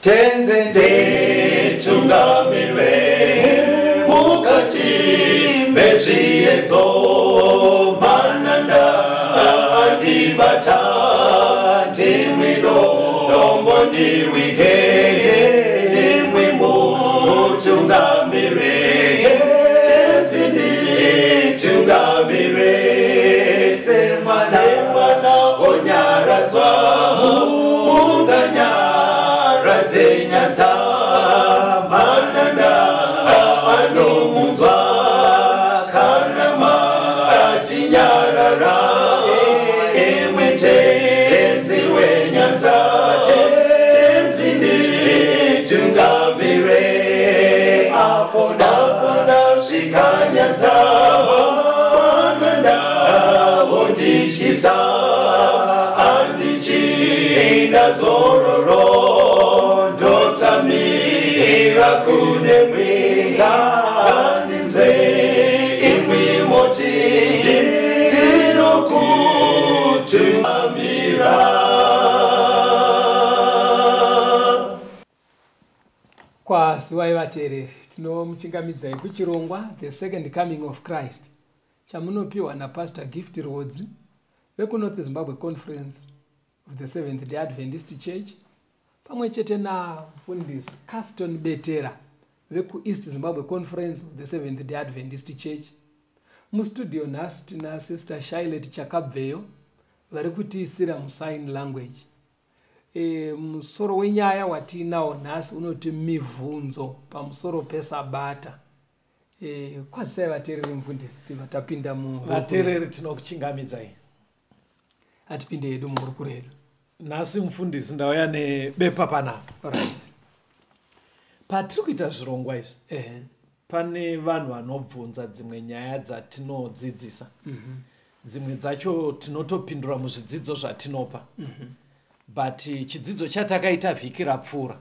Tenzi nditungamire mukati mezviedzo. Mananda andibata, ndimwi dombo ndiwige, ndimwi mutungamire. Tenzi nditungamire semwana onyaradzwa munganyaradze nyanza. Mananda anomunzwa kana matinyarara, imwe Tenzi wenyanza. Tenzi nditungamire apo ndasvika nyanza. Mananda ondityisa, handichina zororo, ndotsamira kune mwenga. Ngandinzwe imwi moti ndinokutungamira. Kwaziwai vateereri, tinomuchingamidzai kuchirongwa The Second Coming of Christ chamunopiwa naPastor Gift Rwodzi vekuNorth Zimbabwe Conference of the Seventh Day Adventist Church, pamwe chete namufundisi Caston Betera vekuEast Zimbabwe Conference of the Seventh Day Adventist Church. Mustudio nhasi tina Sister Shylet Chakabveyo vari kutiisira musign language. Musoro wenyaya watiinawo nhasi unoti mibvunzo pamusoro pesabata. Kwazisai vateereri, mufundisi, tibva tapinda mu Vateereri, tinokuchingamidzai. Hatipinde hedu muhurukuro yedu. Nhasi, mufundisi, ndauya nebepa panapa. Patiri kuita zvirongwa izvi, pane vanhu vanobvunza dzimwe nyaya dzatinodzidzisa. Dzimwe dzacho tinotopindura muzvidzidzo zvatinopa, but chidzidzo chatakaita vhiki rapfuura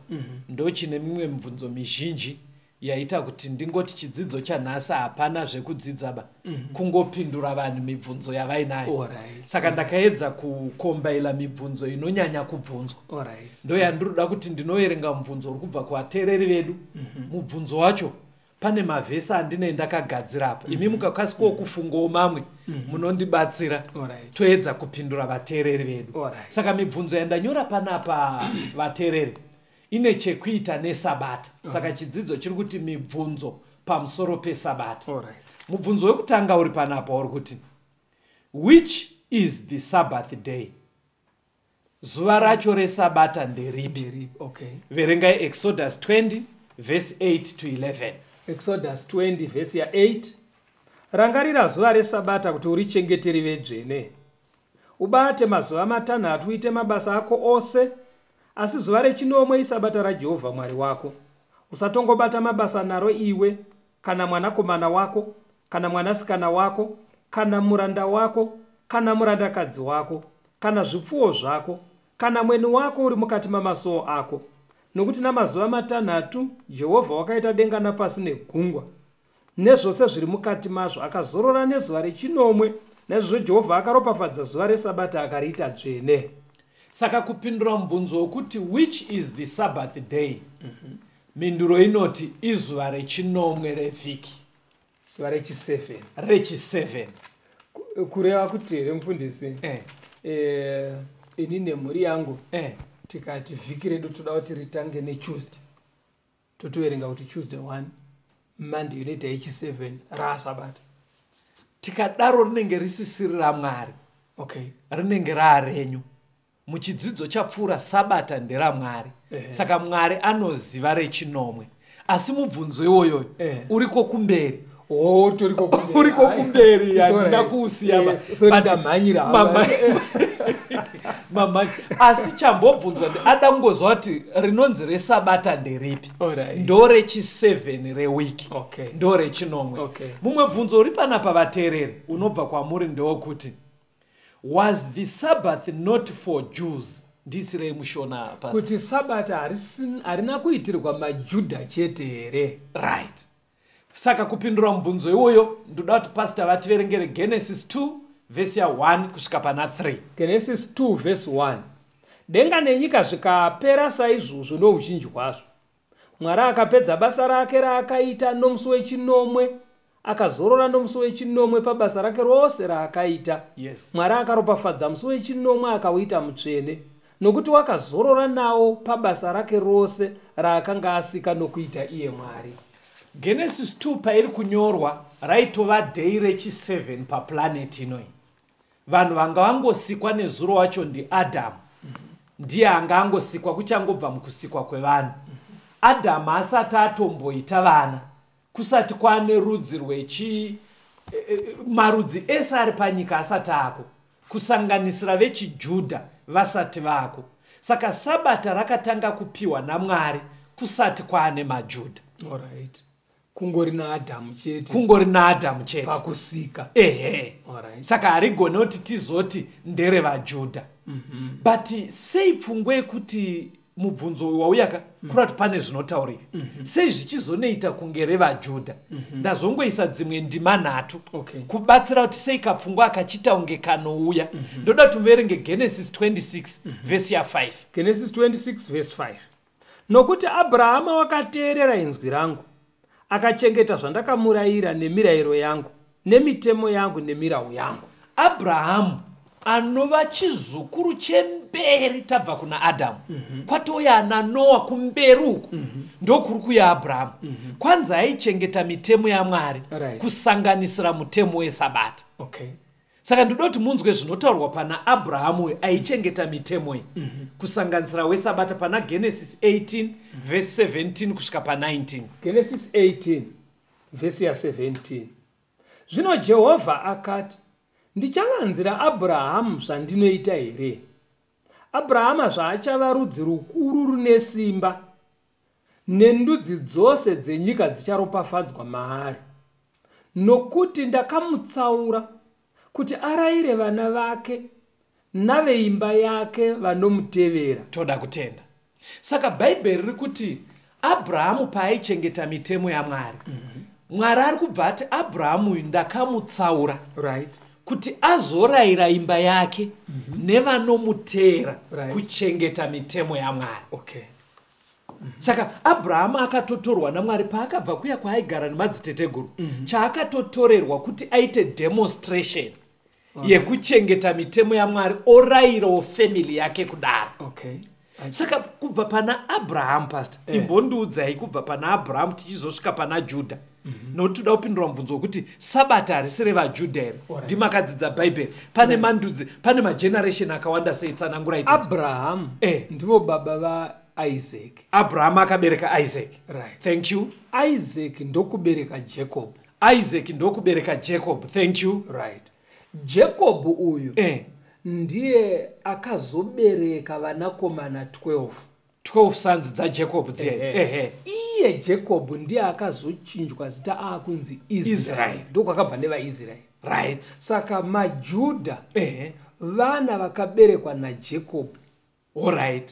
ndo chine mimwe mibvunzo mizhinji yaita kuti ndingoti chidzidzo chanhasi hapana zvekudzidza ba, kungopindura vanhu mibvunzo yavainayo. Saka ndakaedza kukombaila mibvunzo inonyanya kubvunzwa. Ndo yandiroda kuti ndinoverenga mubvunzo uri kubva kuvateereri vedu. Mubvunzo wacho pane mavhesi andine ndakagadzira apa. Imi mukakasikawo kufungawo mamwe, munondibatsira. Toedza kupindura vateereri vedu. Saka mibvunzo yandanyora panapa, vateereri, ine chekuita nesabata. Saka chidzidzo chiri kuti mibvunzo pamusoro pesabata. Mubvunzo wekutanga uri panapa uri kuti, "Which is the Sabbath day?" Zuva racho resabata nderipi? Nderipi? Okay. Verengai Exodus 20 verse 8 to 11. Exodus 20 vhesi ya8: "Rangarira zuva resabata kuti urichengete rive dzvene. Ubate mazuva 6 uite mabasa ako ose, asi zuva rechinomwe isabata raJehovha Mwari wako. Usatongobata mabasa naro iwe, kana mwanakomana wako, kana mwanasikana wako, kana muranda wako, kana murandakadzi wako, kana zvipfuwo zvako, kana mweni wako uri mukati mamasuo ako. Nokuti namazuva 6 Jehovha wakaita denga napasi negungwa nezvose zviri mukati mazvo, akazorora nezuva rechinomwe. Naizvozvo Jehovha akaropafadza zuva resabata akariita dzvene." Saka kupindura mubvunzo wokuti, "Which is the Sabbath day?" mhinduro inoti izuva rechinomwe revhiki. Zuva rechi7. Rechi7. Kureva kuti here, mufundisi, ini nemhuri yangu tikati vhiki redu toda kuti ritange neTuesday, totoverenga kuti Tuesday 1, Monday inoita yechi7, raasabata? Tikadaro rinenge risisiri raMwari. Rinenge raarenyu. Muchidzidzo chapfuura, sabata nderamwari. Saka Mwari anoziva rechinomwe, asi mubvunzo iwoyoyo uriko kumberi. Oh, turiko kumberi. Uriko kumberi, handina kuusiya ba. Sorry, ndamhanyira. Mama, asi chambobvunzwa ada kungozwa kuti rinonzi resabata nderipi. Ndo rechi7 rewiki. Ndo rechinomwe. Mumwe bvunzo uri panapa, vateereri, unobva kwamuri ndewokuti, "Was the Sabbath not for Jews?" Ndisirei mushona, Pastor. Kuti sabata harina kuitirwa maJudha chete here? Right. Saka kupindura mubvunzo iwoyo, ndoda kuti pastor vativerengere Genesis 2 vhesi ya1 kusvika pana 3. Genesis 2 verse 1: Denga nenyika zvikapera saizvozvo nouzhinji hwazvo. Mwari akapedza basa rake raakaita nomusi wechinomwe, akazorora nomusi wechinomwe pabasa rake rose raakaita. Mwari akaropafadza musi wechinomwe akauita mutsvene, nokuti wakazorora nawo pabasa rake rose raakanga asika nokuita iye Mwari. Genesis 2 pairi kunyorwa raitova day rechi7 paplanet inoi. Vanhu vanga vangosikwa nezuro wacho ndiAdhamu. Ndiye anga angosikwa kuchangobva mukusikwa kwevanhu. Adhamu asati atomboita vana, kusati kwaane rudzi rwechi marudzi ese ari panyika asati ako, kusanganisira vechiJudha vasati vako. Saka Sabata rakatanga kupiwa naMwari kusati kwaane maJudha. Alright. Kungori naAdhamu chete. Kungori naAdhamu chete. Pakusika. Ehe. Alright. Saka harigone kuti tizoti nderevajudha. But sei pfungwa yekuti mubvunzo uyu wauyaka kureva kuti pane zvinotaurika. Sei zvichizonoita kunge revajudha? Ndazongoisa dzimwe ndima nhatu kubatsira kuti sei kapfungwa akachiita kunge kanouya. Ndoda kuti muverenge Genesis 26 vhesi ya5. Genesis 26 verse 5. Nokuti Abrahama wakateerera inzwi rangu, akachengeta zvandakamurayira nemirayiro yangu, nemitemo yangu nemirau yangu. Abrahamu anova chizukuru chemberi tabva kuna Adhamu. Kwatouya ana Noa kumberi uku. Ndokuri kuya Abrahamu. Kwanzi aichengeta mitemo yaMwari, kusanganisira mutemo weSabata. Saka ndoda kuti munzwe zvinotaurwa pana Abrahamu uyu aichengeta mitemo iyi, kusanganisira weSabata pana Genesis 18 verse 17 kusvika pa19. Genesis 18 verse ya17. Zvino Jehovha akati, ndichavanzira Abrahamu zvandinoita here? Abrahama zvaachava rudzi rukuru rune simba, nendudzi dzose dzenyika dzicharopafadzwa maari. Nokuti ndakamutsaura kuti arayire vana vake naveimba yake vanomutevera. Toda kutenda. Saka Bhaibheri riri kuti Abrahamu paaichengeta mitemo yaMwari, Mwari ari kubva ati Abrahamu uyu ndakamutsaura kuti azorayira imba yake nevanomutera kuchengeta mitemo yaMwari. Saka Abrahamu akatotorwa naMwari paakabva kuya kwaaigara nemadziteteguru. Chaakatotorerwa kuti aite demonstration yekuchengeta mitemo yaMwari, orayirawo family yake kudaro. Saka kubva pana Abrahamu, pastor, imbondiudzai kubva pana Abrahamu tichizosvika pana Judha. Nokuti toda kupindura mubvunzo wekuti Sabata harisi revajudha here? Ndimakadzidza Bhaibheri. Pane mandudzi, pane mageneration akawanda sei, tsanangurai titi. Abrahamu ndivo baba vaIsaac. Abrahamu akabereka Isaac. Thank you. Isaac ndokubereka Jacob. Isaac ndokubereka Jacob. Thank you. Jacob uyu ndiye akazobereka vanakomana 12. 12 sons dzaJacob dziye. Iye Jacob ndiye akazochinjwa zita aakunzi Israel. Israel. Ndokwakabva nevaIsraeri. Saka maJudha vana vakaberekwa naJacob.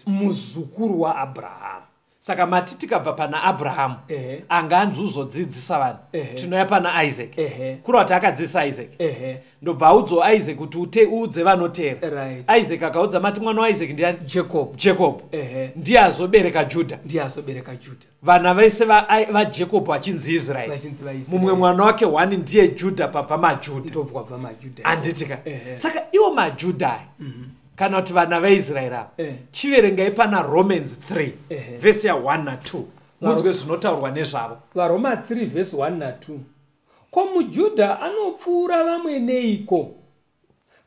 Muzukuru waAbrahamu. Saka mati tikabva pana Abrahamu anga anzi uzodzidzisa vanhu, tinouya pana Isaac. Kureva kuti akadzidzisa Isaac. Ndobva audzwa Isaac kuti uudze vanotera. Isaac akaudza, mati mwana waIsaac ndiani? Jacob. Jacob. Ndiye azobereka Judha. Ndiye azobereka Judha. Vana vese vaJacob vachinzi Israeri. Vachinzi vaIsraeri. Mumwe mwana wake one ndiye Judha, pabva maJudha. Ndobva kwabva maJudha. Handitika. Saka iwo maJudha aya, kana kuti vana vaIsraeri ava, chiverengai pana Romans 3 vhesi ya1 na2, munzwe zvinotaurwa nezvavo. VaRoma 3 vhesi 1 na2. Ko muJudha anopfuura vamwe neiko?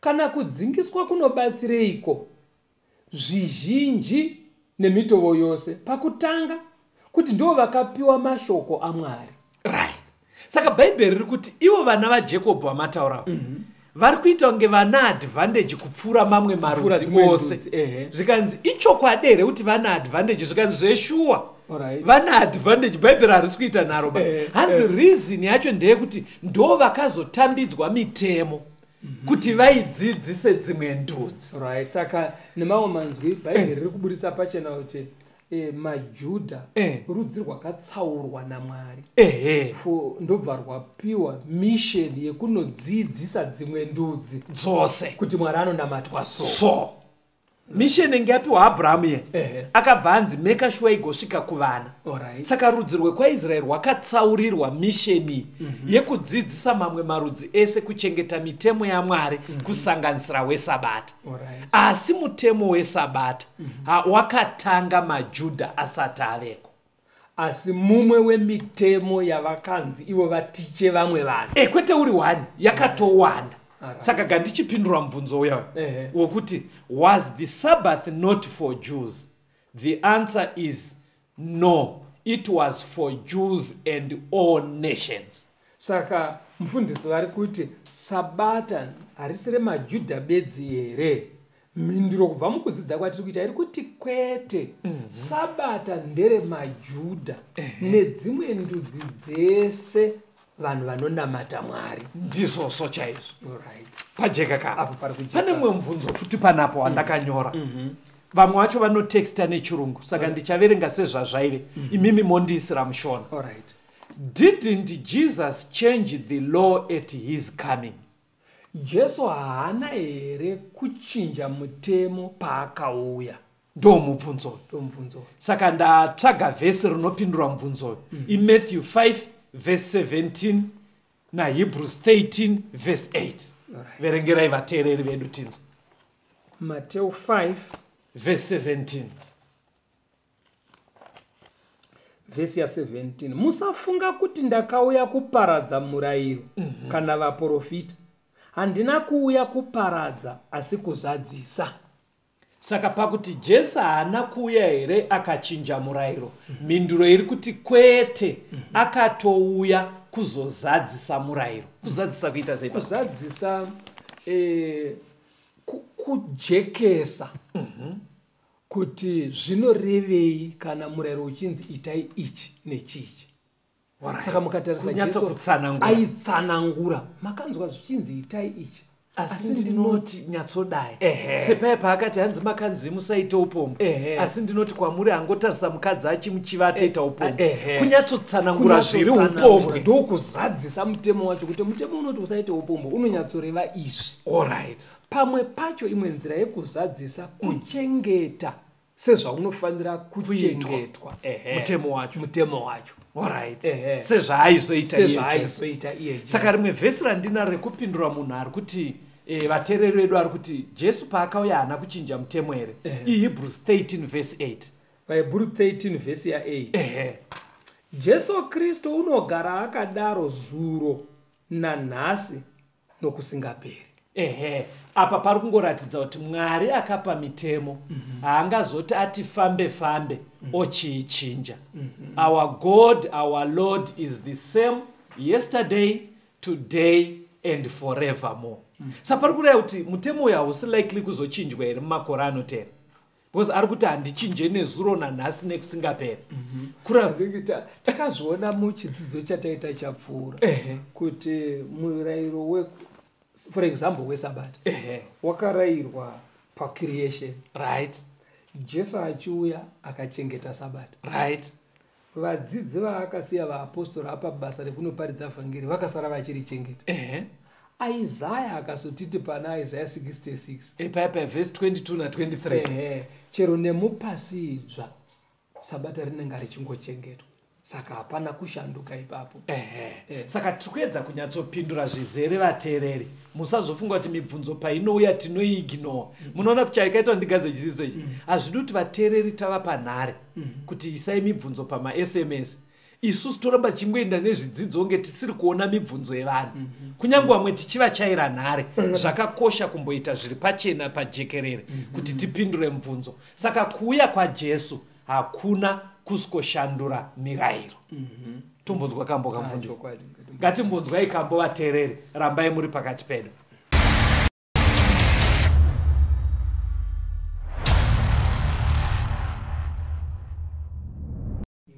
Kana kudzingiswa kunobatsireiko? Zvizhinji nemitovo yose, pakutanga kuti ndo vakapiwa mashoko aMwari. Saka Bhaibheri riri kuti ivo vana vaJacob vamataurawo vari kuita kunge vana advantage kupfuura mamwe Kupfuura marudzi dzimwe ose. ndudzi, Zvikanzi ichokwadi here kuti vana advantage? Zvikanzi zveshuwa vana advantage. Bhaibheri harisi kuita nharo ba. Hanzi reason yacho ndeyekuti ndo vakazotambidzwa mitemo kuti vaidzidzise dzimwe ndudzi. Saka nemamwe manzwi Bhaibheri riri kuburitsa pachena kuti maJudha rudzi rwakatsaurwa naMwari. Ndobva rwapiwa mission yekunodzidzisa dzimwe ndudzi dzose kuti Mwari anonamatwa so. So. Mission inge yapiwa Abrahamu ye Ehe. akabva anzi make sure igosvika kuvana. Alright. Saka rudzi rwekwaIsraeri rwakatsaurirwa misheni yekudzidzisa mamwe marudzi ese kuchengeta mitemo yaMwari, kusanganisira wesabata. Alright. Asi mutemo wesabata wakatanga maJudha asati aveko. Asi mumwe wemitemo yavakanzi ivo vatiche vamwe vanhu. Kwete uri one, yakatowanda. Alright. Saka gandichipindura mubvunzo uya Ehe. wokuti was the Sabbath not for Jews, the answer is no, it was for Jews and all nations. Saka mufundisi vari kuti sabata harisi remaJudha bedzi here? Mhinduro kubva mukudzidza kwatiri kuita iri kuti kwete. Sabata nderemajudha nedzimwe ndudzi dzese, vanhu vanonamata Mwari. Ndizvozvo chaizvo. Alright. Pajeka ka? Apo pari kujeka. Pane mumwe mubvunzo futi panapo wandakanyora. Vamwe vacho vanotexta nechirungu, saka ndichaverenga sezvazvaive, imimi mondiisira muShona. Alright. Didn't Jesus change the law at his coming? Jesu haana here kuchinja mutemo paakauya? Ndo mubvunzo uyu. Ndomubvunzo. Saka ndatsvaga vhesi rinopindura mubvunzo uyu. IMatthew 5 vhesi 17 naHebrews 13 vhesi 8. Alright. Verengerai vateereri vedu tinzwa. Mateo 5 vhesi 17. Vhesi ya17: "Musafunga kuti ndakauya kuparadza murayiro kana vaprofita. Handina kuuya kuparadza, asi kuzadzisa." Saka pakuti Jesu haana kuuya here akachinja murayiro, mhinduro iri kuti kwete, akatouya kuzozadzisa murayiro. Kuzadzisa kuita sei? Kuzadzisa kujekesa kuti zvinorevei kana murayiro uchinzi itai ichi nechichi. Saka mukatarisa, Jesu Kunyatsokutsanangura. aitsanangura. Makanzwa zvichinzi itai ichi, Asi ndinoti nyatsodai. Ehe. Sepaya paakati hanzi makanzi musaite upombwe, Ehe. asi ndinoti kwamuri angotarisa mukadzi achimuchiva atoita upombwe. Ehe. Kunyatsotsanangura zviri Kunyatsotsanangura. upombwe. Ndokuzadzisa mutemo wacho, kuti mutemo unoti usaite upombwe unonyatsoreva izvi. Allright. Pamwe pacho imwe nzira yekuzadzisa kuchengeta sezvaunofanira kuchengetwa. Ehe. Mutemo wacho. Mutemo wacho. Allright. Ehe. Sezvaaizoita iye Jesu. Sezvaaizoita iye Jesu. Saka rimwe vhesi randinaro rekupindura munhu ari kuti vateereri vedu ari kuti Jesu paakauya haana kuchinja mutemo here, iHebrews 13 vhesi 8. VaHebhuru 13 vhesi ya8. Ehe. Jesu Kristu unogara akadaro zuro nanhasi nokusingaperi. Ehe, apa pari kungoratidza kuti Mwari akapa mitemo, haangazoti ati fambe fambe ochiichinja. Our God, our Lord is the same yesterday, today and forevermore. Saka pari kureva kuti mutemo uyu hausi likely kuzochinjwa here mumakore anotera, because ari kuti handichinje nezuro nanhasi nekusingaperi. Kureva I think takazviona muchidzidzo chataita chapfuura kuti murayiro we, for example, wesabata wakarayirwa pacreation. Jesu achiuya akachengeta sabata. Vadzidzi vaakasiya, vaapostora, apa basa rekunoparidza vhangeri, vakasara vachirichengeta. Isaya akazotiti pana Isaya 66 Epaipa vhesi 22 na23. Ehe, chero nemupasi idzva sabata rinenge richingochengetwa, saka hapana kushanduka ipapo. Ehe. Saka tiri kuedza kunyatsopindura zvizere vateereri. Musazofunga kuti mibvunzo painouya tinoiignowa. Munoona kuti chaikaitwa ndigadze chidzidzo ichi, hazvidi kuti vateereri tava panhare kuti isai mibvunzo pamaSMS, isusu toramba tichingoenda nezvidzidzo kunge tisiri kuona mibvunzo yevanhu, kunyange vamwe tichivachaira nhare. Zvakakosha kumboita zviri pachena pajekerere kuti tipindure mubvunzo. Saka kuuya kwaJesu hakuna kusvikoshandura mirayiro. Tombonzwa kambo kamufundisi. Chokwadi. Ngatimbonzwai kambo vateereri, rambai muri pakati pedu.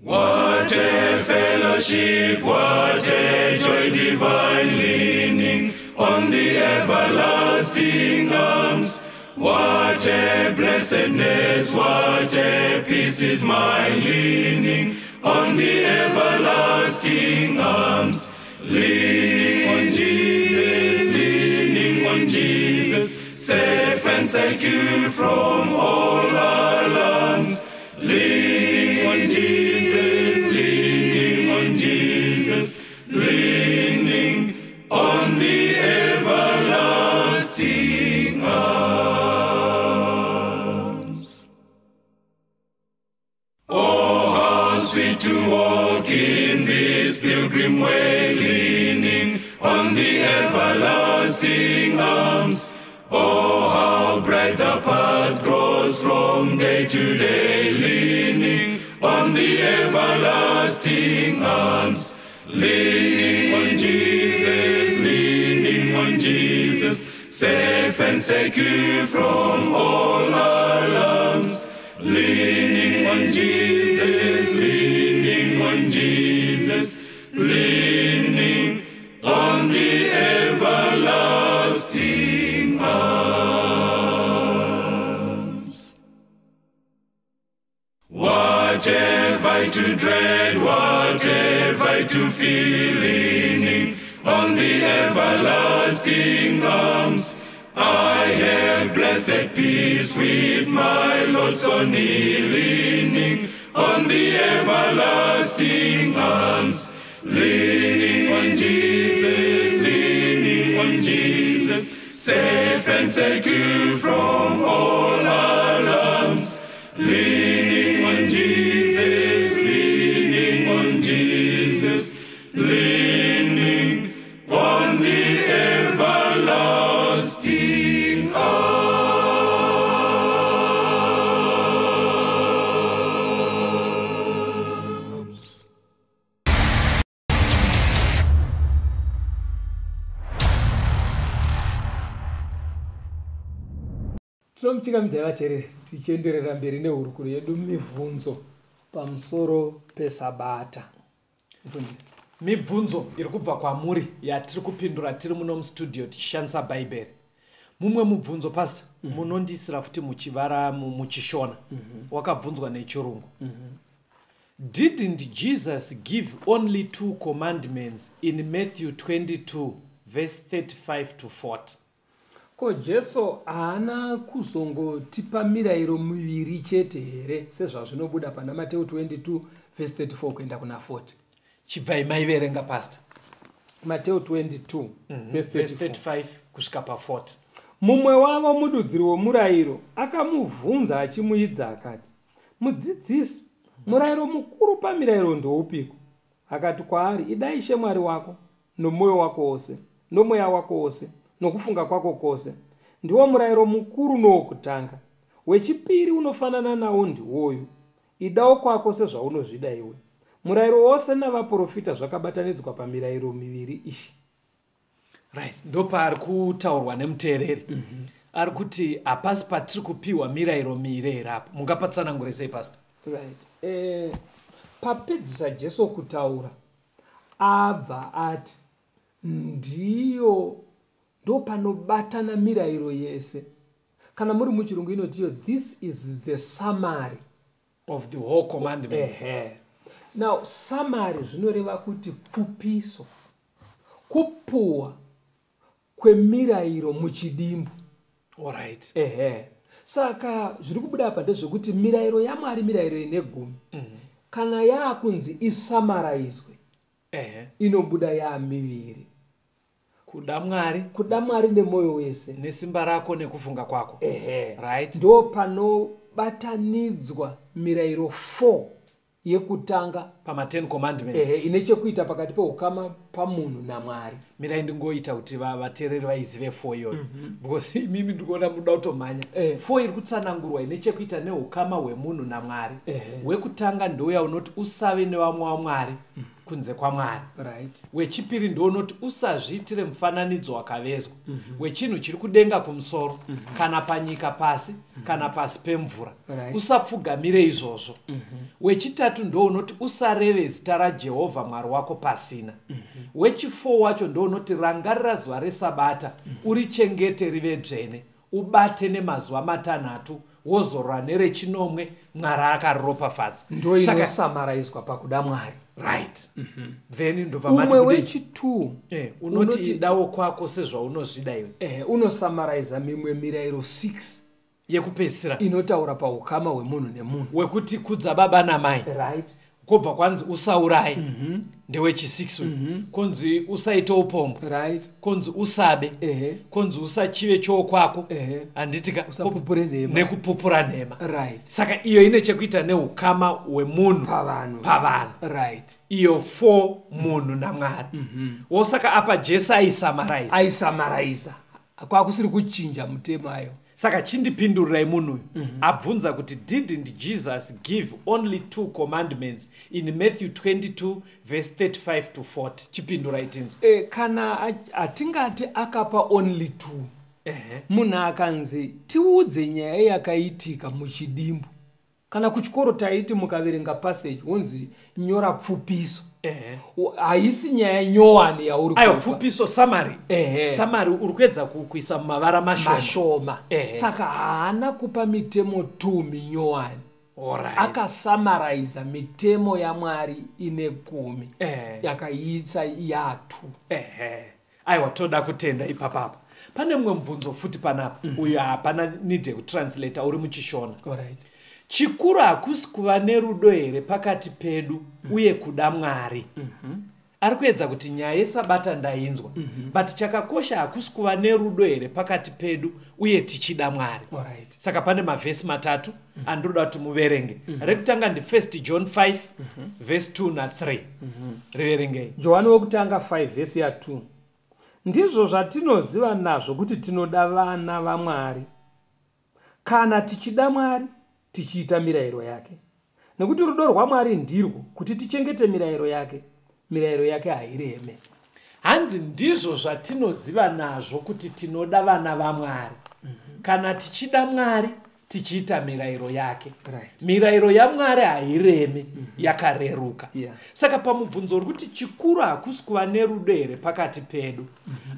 What a fellowship, what a joy divine, leaning on the everlasting arms. What a blessedness, what a peace is mine, leaning on the everlasting arms. Lean on Jesus, leaning on Jesus, safe and secure from all alarms. Leaning on Jesus, leaning on Jesus, leaning on the everlasting arms. Oh, how sweet to walk in this pilgrim way, leaning on the everlasting arms. Oh, how bright the path grows from day to day, leaning on the everlasting arms. Leaning on Jesus, leaning on Jesus, safe and secure from all alarms. Leaning on Jesus, leaning on Jesus, leaning on the everlasting arms. What have I to dread, what have I to fear, leaning on the everlasting arms? I have blessed peace with my Lord so near, leaning on the everlasting arms. Leaning on Jesus, leaning on Jesus, safe and secure from all alarms. Leaning on Jesus, leaning on Jesus, leaning on the everlasting arms. Tinomuchingamidzai vateereri tichienderera mberi nehurukuro yedu mibvunzo pamusoro pesabata. Mufundisi. Mibvunzo iri kubva kwamuri yatiri kupindura tiri muno mustudio tichishandisa Bhaibheri. Mumwe mubvunzo, pastor, munondisira futi muchivara muchishona. Wakabvunzwa nechirungu. Didn't Jesus give only 2 commandments in Matthew 22 verse 35 to 40? Ko Jesu haana kuzongotipa mirayiro miviri chete here sezvazvinobuda pana Mateo 22 verse 34 kuenda kuna 40? Chibvai maiverenga, pastor. Mateo 22 verse Verse 34. 35 kusvika pa 40. Mumwe wavo mududziri womurayiro akamubvunza achimuidza akati, mudzidzisi, murayiro mukuru pamirayiro ndoupiko? Akati kwaari, idai Ishe Mwari wako nomwoyo wako wose, nomweya wako wose, nokufunga kwako kwose. Ndiwo murayiro mukuru nowokutanga. Wechipiri unofanana nawo ndiwoyu, idawo kwako sezvaunozvida iwe. Murayiro wose navaprofita zvakabatanidzwa pamirayiro miviri iyi. Right, ndopaari kutaurwa nemuteereri. Ari kuti hapasi patiri kupiwa mirayiro miviri here apa. Mungapatsanangure sei, pastor? Right. Papedzisa Jesu kutaura, abva ati ndiyo ndopanobatana mirayiro yese. Kana muri muchirungu inotiyo, this is the summary of the whole commandments. Ehe. Now, summary zvinoreva kuti pfupiso, kupuwa kwemirayiro muchidimbu. All right. Ehe. Saka zviri kubuda apa ndezvekuti mirayiro yaMwari mirayiro ine 10. Kana yaakunzi isamaraizwe, Ehe. inobuda yaamiviri. Kuda Mwari, kuda Mwari nemwoyo wese, nesimba rako nekufunga kwako. Ehe. Right. Ndo panobatanidzwa mirayiro 4 yekutanga pama 10 commandments. Ehe, ine chekuita pakati peukama pamunhu naMwari. Mirai ndingoita kuti vateereri vaizive 4 iyoyo. Because imimi ndikuona muda kutomhanya. 4 iri kutsanangurwa ine chekuita neukama hwemunhu naMwari. Wekutanga ndouya unoti usave nevamwe waMwari kunze kwaMwari. Right. Wechipiri ndounoti usazviitire mufananidzo wakavezwa wechinhu chiri kudenga kumusoro, kana panyika pasi, kana pasi pemvura. Right. Usapfugamire izvozvo. Wechitatu ndounoti usareve zita raJehovha Mwari wako pasina. Wechi4 wacho ndounoti rangarira zuva resabata, urichengete rive dzvene, ubate nemazuva 6 Wozorora nerechinomwe, Mwari akariropafadza. Ndo inosamaraizwa pakuda Mwari. Right. Then ndobva mati Umwe kudii? wechi2 Unoti idawo kwako sezvaunozvida iwe. Unosamaraiza mimwe mirayiro 6 yekupedzisira inotaura paukama hwemunhu nemunhu. Wekuti kudza baba namai. Kwobva kwanzi usaurai, ndewechi6 uyu. Konzi usaite upombwe. Konzi usabe. Konzi usachive chokwako. Handitika? Usapupure nhema. Nekupupura nhema. Saka iyo ine chekuita neukama hwemunhu Pavanhu. Pavanhu. Iyo 4, munhu naMwari. Wosaka apa Jesu aisamaraiza. Aisamaraiza, kwakusiri kuchinja mutemo ayo. Saka chindipindurirai, munhu uyu abvunza kuti, "Didn't Jesus give only two commandments in Matthew 22 verse 35 to 40?" Chipindurai tinzwa. Kana hatingati akapa only two. Munhu akanzi tiudze nyaya yakaitika muchidimbu, kana kuchikoro taiti mukaverenga passage wonzi nyora pfupiso. Haisi nyaya nyowani yauri Aiwa, kupa. pfupiso, summary. Summary uri kuedza kuisa mumavara mashoma. Mashoma. Saka haana kupa mitemo 2 minyowani. Akasamaraiza mitemo yaMwari ine 10, yakaitsa ya2. Aiwa, toda kutenda ipapapa. Pane mumwe mubvunzo futi panapa. Uyu hapana need yekutranslata, uri muchiShona. Chikuru hakusi kuva nerudo here pakati pedu uye kuda Mwari? Ari kuedza kuti nyaya yesabata ndainzwa, but chakakosha hakusi kuva nerudo here pakati pedu uye tichida Mwari? Saka pane mavhesi matatu andinoda kuti muverenge. Rekutanga ndi1 John 5 vhesi 2 na3, riverengei. Johani wekutanga 5 vhesi ya2: "Ndizvo zvatinoziva nazvo kuti tinoda vana vaMwari, kana tichida Mwari, tichiita mirayiro yake. Nekuti rudo rwaMwari ndirwo kuti tichengete mirayiro yake. Mirayiro yake haireme." Hanzi ndizvo zvatinoziva nazvo kuti tinoda vana vaMwari, kana tichida Mwari, tichiita mirayiro yake. Mirayiro yaMwari haireme, yakareruka. Saka pamubvunzo uri kuti chikuru hakusi kuva nerudo here pakati pedu,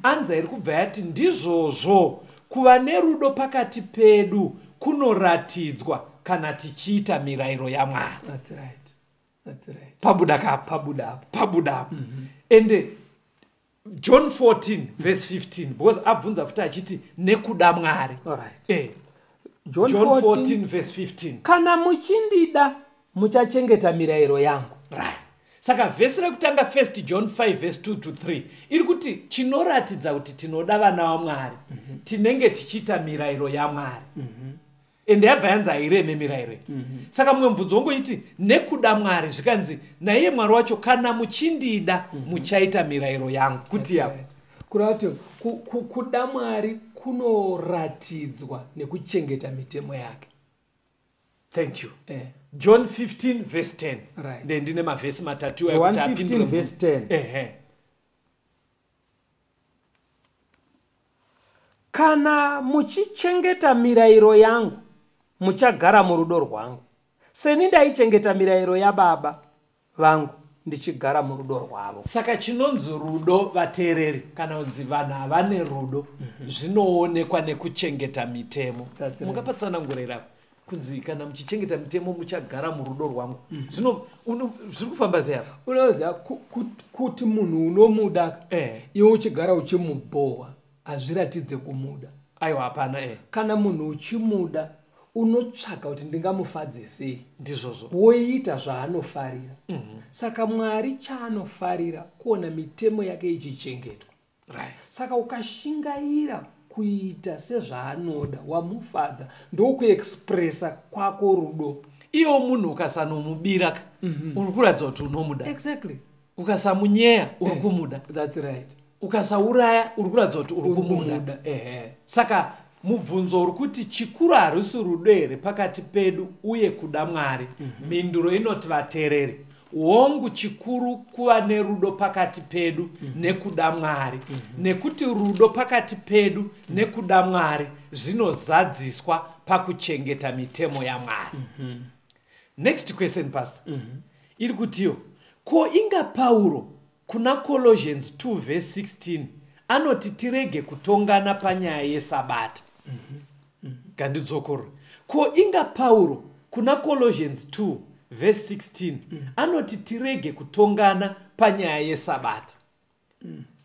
anza iri kubva yati ndizvozvo, kuva nerudo pakati pedu kunoratidzwa kana tichiita mirayiro yaMwari. That's right. That's right. Pabuda kapa. Pabuda apo. Pabuda apo. Ende John 14 verse 15, because abvunza futi achiti nekuda Mwari. John, John 14, 14 verse 15. "Kana muchindida, muchachengeta mirayiro yangu." Right, saka vhesi rekutanga, 1 John 5 verse 2 to 3, iri kuti chinoratidza kuti tinoda vana vaMwari, tinenge tichiita mirayiro yaMwari. Ende yabva yanzi haireme mirayiro iyi. Saka mumwe mubvunzo wongoiti nekuda Mwari, zvikanzi naiye Mwari wacho, "Kana muchindida, muchaita mirayiro yangu." Kuti yapo? Kureva kuti kuda Mwari kunoratidzwa nekuchengeta mitemo yake. Thank you. John 15 verse 10. Nde ndine mavhesi matatu John ekuti apindure 15 verse 10. "Kana muchichengeta mirayiro yangu, muchagara murudo rwangu, seni ndaichengeta mirayiro yababa vangu, ndichigara murudo rwavo." Saka chinonzi rudo, vateereri, kana kunzi vanhu havane rudo, zvinoonekwa nekuchengeta mitemo. That's right. Mungapatsanangurira kunzi kana muchichengeta mitemo muchagara murudo rwangu? Zvino zviri kufamba sei apa? Unoziva kuti munhu unomuda, iwe uchigara uchimubhohwa, hazviratidze kumuda. Aiwa, hapana. Kana munhu uchimuda, unotsvaka kuti ndingamufadze sei. Ndizvozvo. Woita zvaanofarira. Saka Mwari chaanofarira kuona mitemo yake ichichengetwa. Saka ukashingaira kuita sezvaanoda, wamufadza, ndokuexpressa kwako rudo. Iwo munhu ukasanomubira ka, uri kuratidza kuti unomuda. Ukasamunyeya, uri kumuda. That's right. Ukasauraya, uri kuratidza kuti uri Uri kumuda. kumuda, ehe. Saka mubvunzo uri kuti chikuru harusi rudo here pakati pedu uye kuda Mwari, mhinduro inoti, vateereri, hongu, chikuru kuva nerudo pakati pedu nekuda Mwari, nekuti rudo pakati pedu nekuda Mwari zvinozadziswa pakuchengeta mitemo yaMwari. Next question, pastor, iri kutiyo ko inga Pauro kuna Colossians 2 verse 16 anoti tirege kutongana panyaya yesabata? Ngandidzokorore. Ko inga Pauro kuna Colossians 2 verse 16 anoti tirege kutongana panyaya yesabata.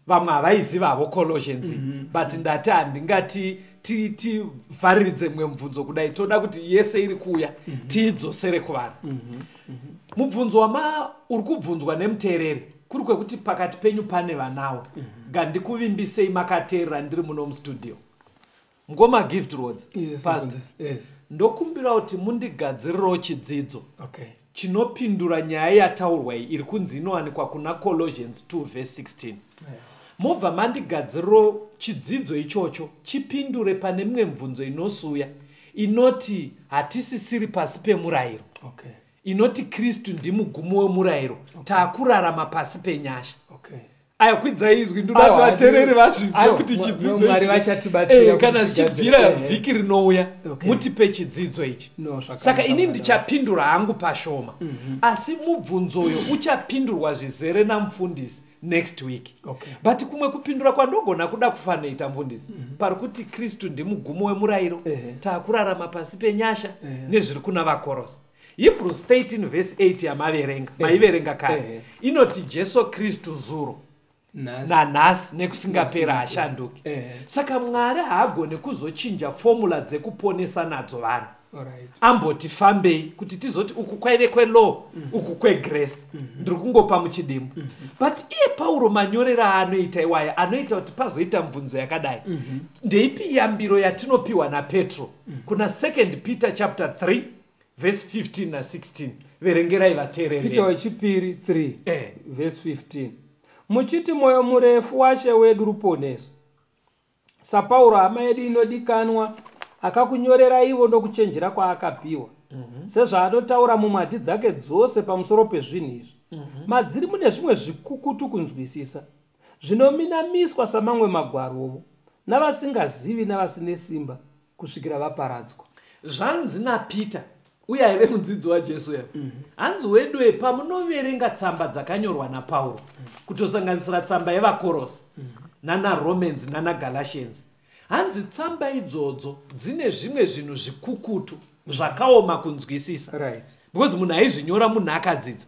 Vamwe havaiziva havo Colossians, but ndati handingati tivhariridze mumwe mubvunzo kudai. Toda kuti yese iri kuuya tiidzosere kuvanhu. Mubvunzo wama uri kubvunzwa nemuteereri kuri kwekuti pakati penyu pane vanawo. Ngandikuvimbisei makateerera ndiri muno mustudio, ngoma Gift Roads. Yes, Pastor. Mufundisi. Yes. Ndokumbira kuti mundigadzirirewo chidzidzo chinopindura nyaya yataurwa iyi iri kunzi inowanikwa kuna Colossians 2 verse 16. Mobva mandigadziriro chidzidzo ichocho chipindure pane mimwe mibvunzo inosuya inoti hatisisiri pasi pemurayiro, inoti Kristu ndimugumo wemurayiro, taakurarama pasi penyasha. Aya, kwidzai izwi, ndoda kuti Aiwa, vateereri vazvinzwe aiwa, kuti chidzidzo Mwari ichi- vachatibatsira kuti kana zvichibvira tigadzire. vhiki rinouya, mutipe chidzidzo ichi. No, zvakanaka, Saka ini madam. ndichapindura hangu pashoma, asi mubvunzoyo uchapindurwa zvizere namufundisi next week. But kumwe kupindura kwandogona kuda kufanoita, mufundisi, pari kuti Kristu ndimugumo wemurayiro, taakurarama pasi penyasha, nezviri kuna vaKorosi, Hebrews 13 verse 8 yamaverenga, maiverenga kare, inoti Jesu Kristu zuro, Nhasi. nanhasi nekusingapera hashanduki. Saka Mwari haagoni kuzochinja formula dzekuponesa nadzo vanhu. Amboti fambei kuti tizoti uku kwaive kwelaw, uku kwegrace. Ndiri kungopa muchidimbu, but iye Pauro manyorero aanoita iwaya anoita kuti pazoita mubvunzo yakadai. Ndeipi yambiro yatinopiwa naPetro kuna 2 Peter chapter 3 verse 15 na16? Verengerai vateereri. Peter wechipiri 3 verse 15: muchiti mwoyo murefu waShe wedu ruponeso, saPauro hama yedu inodikanwa akakunyorera ivo nokuchenjera kwaakapiwa, sezvaanotaura mumwati dzake dzose pamusoro pezvinhu izvi. Madziri mune zvimwe zvikukutu kunzwisisa, zvinominamiswa samamwe magwarovo navasingazivi navasine simba, kusvikira vaparadzwa. Zvanzi naPeter uye aive mudzidzi waJesu ya, hanzi wedwe, pamunoverenga tsamba dzakanyorwa naPauro, kutosanganisira tsamba yevaKorosi nanaRomans nanaGalatians, hanzi tsamba idzodzo dzine zvimwe zvinhu zvikukutu zvakaoma kunzwisisa, because munhu aizvinyora munhu akadzidza.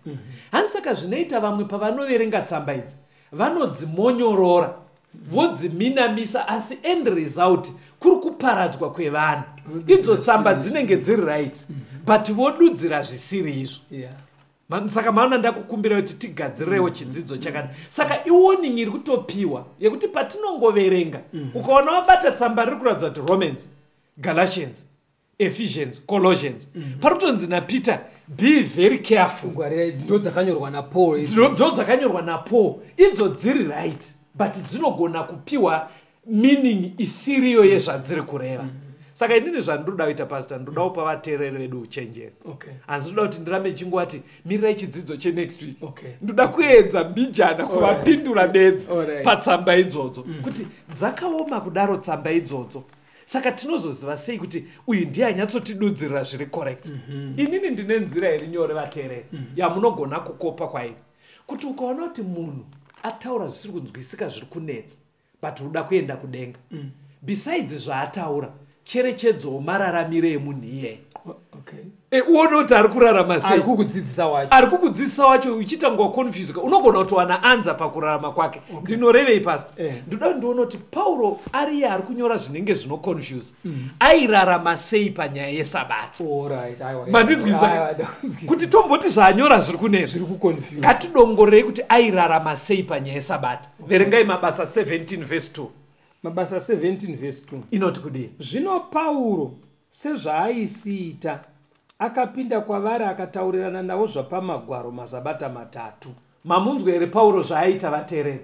Hanzi saka zvinoita vamwe pavanoverenga tsamba idzi vanodzimonyorora, vodziminamisa, asi end result kuri kuparadzwa kwevanhu. Idzo tsamba dzinenge dziri right, but vodudzira zvisiri izvo. Saka maona ndakukumbira kuti tigadzirirewo chidzidzo chakadai. Saka iwarning iri kutopiwa yekuti patinongoverenga, ukaona wabata tsamba riri kuratidza kuti Romans, Galatians, Ephesians, Colossians, pari kutonzi naPeter, be very careful. Ngwarira, ndo dzakanyorwa naPaul idzi. Ndo dzakanyorwa naPaul idzo dziri right, but dzinogona kupiwa meaning isiriyo yezvadziri kureva. Saka inini zvandinoda kuita, pastor, ndoda kupa vateereri vedu uchenjeri. Handinoda kuti ndirambe chingowati mirirai chidzidzo chenext week. Ndoda kuedza mbijana kuvapindura bedzi patsamba idzodzo, kuti dzakaoma kudaro tsamba idzodzo, saka tinozoziva sei kuti uyu ndiye anyatsotidudzirira zviri correct? Inini ndine nzira iri nyore, vateereri, yamunogona kukopa kwairi, kuti ukaona kuti munhu ataura zvisiri kunzwisika, zviri kunetsa, but uda kuenda kudenga, besides zvaataura, cherechedzowo mararamiro emunhu iyeye. Uone kuti ari kurarama sei. Ari kukudzidzisa wacho. Ari kukudzidzisa wacho, uchiita nguva confusika, unogona kutowana anza pakurarama kwake. Ndinorevei, pastor? Ndoda kuti ndione kuti Pauro ariye ari kunyora zvinenge zvinoconfuse, airarama sei panyaya yesabata. Alright, aiwa. Mandinzwisa? Aiwa, ndakunzwisa. Kuti tomboti zvaanyora zviri kunezvi, Zviri kuconfuse. ngatidongorei kuti airarama sei panyaya yesabata. Verengai Mabasa 17 verse 2. Mabasa 17 verse 2. Inoti kudii? Zvino Pauro sezvaaisiita akapinda kwavari akataurirana navo zvapamagwaro masabata 3. Mamunzwa here Pauro zvaaita, vateereri?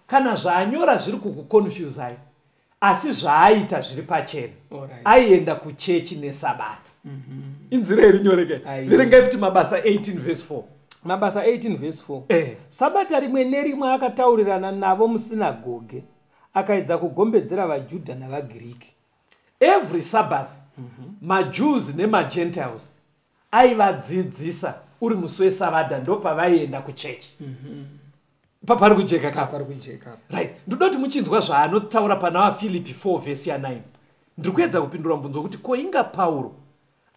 Kana zvaanyora zviri kukuconfusai, asi zvaaita zviri pachena. Aienda kuchechi nesabata. Inzira iri nyore kai. Verengai futi Mabasa 18 verse 4. Mabasa 18 verse 4. Sabata rimwe nerimwe akataurirana navo musinagoge, akaedza kugombedzera vaJudha navaGiriki. Every Sabbath, maJews nemaGentiles aivadzidzisa uri musi wesabata, ndopavaienda kuchechi. Pari kujeka kapa? Pari kujeka. Right, ndoda kuti muchinzwa zvaanotaura pana vaFilipi 4 vhesi ya9. Ndiri kuedza kupindura mubvunzo wekuti koinga Pauro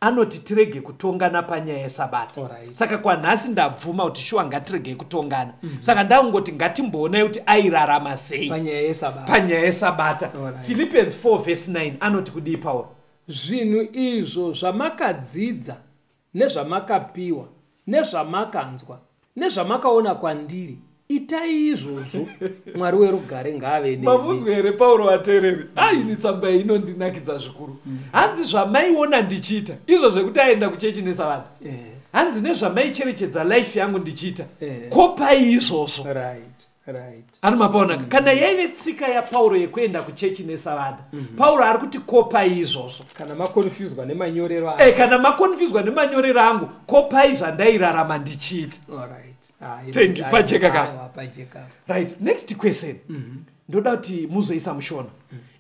Anoti tirege kutongana panyaya yesabata. Saka kwanhasi ndabvuma kuti shuwa ngatiregei kutongana. Saka ndangoti ngatimboonai kuti airarama sei panyaya yesabata. Philippians 4 verse 9 anoti kudii Pauro? Zvinhu izvo zvamakadzidza nezvamakapiwa nezvamakanzwa nezvamakaona kwandiri, itai izvozvo, Mwari werugare ngaave nemi. Mamunzwa here Pauro vateereri? Aini tsamba iyi inondinakidza zvikuru. Hanzi zvamaiona ndichiita izvo zvekuti aenda kuchechi nesabata, hanzi nezvamaicherechedza life yangu ndichiita, kopai izvozvo. Ani mapaonaka? Kana yaive tsika yaPauro yekuenda kuchechi nesabata, Pauro ari kuti kopai izvozvo. Kana makonfuswa nemanyorero angu. Kana makonfuswa nemanyorero angu, kopai zvandairarama ndichiita. Thank you. Pajeka ka. Right, next question. Ndoda kuti muzoisa mushona.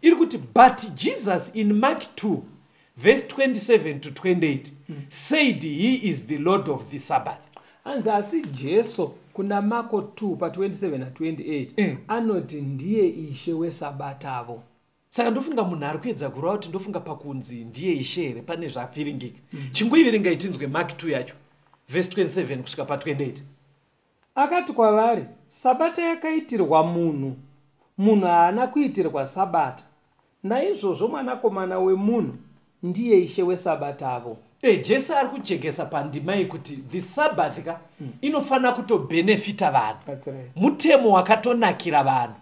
Iri kuti but Jesus in Mark 2 verse 27 to 28 said he is the Lord of the Sabbath. Hanzi asi Jesu kuna Marko 2 pa 27 na 28 anoti ndiye Ishe wesabatavo. Saka ndofunga munhu ari kuedza kureva kuti ndofunga pakunzi ndiye Ishe here pane zvavhiringika. Chingoiverengai tinzwe Mark 2 yacho verse 27 kusvika pa 28. Akati kwavari, Sabata yakaitirwa munhu, munhu haana kuitirwa Sabata. Naizvozvo Mwanakomana wemunhu ndiye Ishe wesabatavo. Jesu ari kujekesa pandima iyi kuti the Sabbath ka inofanira kutobhenefita vanhu. Mutemo wakatonakira vanhu.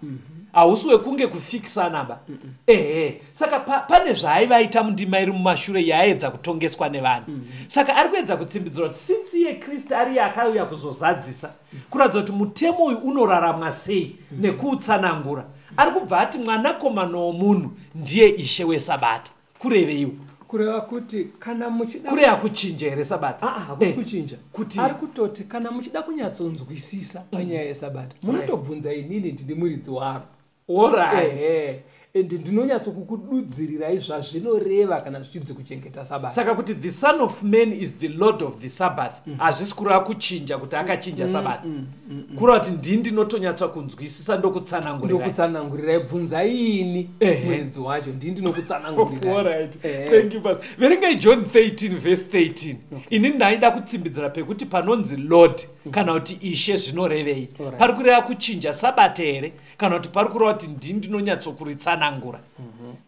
Hausi wekunge kufikisana ba. Ehe. Saka pane zvaaivaita mundima iri mumashure yaaedza kutongeswa nevanhu. Saka ari kuedza kutsimbidzira kuti since iye Kristu ari akauya kuzozadzisa, kuratidza kuti mutemo uyu unoraramwa sei nekuutsanangura. Ari kubva ati Mwanakomana womunhu ndiye Ishe weSabata. Kureveiwo? Kureva kuti kana muchida kureva kuchinja here Sabata? Hakusi kuchinja. Kuti ari kutoti kana muchida kunyatsonzwisisa panyaya yeSabata, munotobvunza inini ndini muridzi waro. Alright. And ndinonyatsokukududzirirai zvazvinoreva kana zvichinzi kuchengeta Sabata. Saka kuti the Son of Man is the Lord of the Sabbath, hazvisi kureva kuchinja kuti akachinja Sabata. Kureva kuti ndini ndinotonyatsa kunzwisisa ndokutsanangurirai. Ndokutsanangurirai, bvunzai ini muridzi wacho, ndini ndinokutsanangurirai. Alright. Thank you, Pastor. Verengai John 13 verse 13. Ini ndaida kutsimbidzira pekuti panonzi Lord kana kuti Ishe zvinorevei. Pari kureva kuchinja Sabata here? Kana kuti pari kureva kuti ndini ndinonyatsokuritsanangura.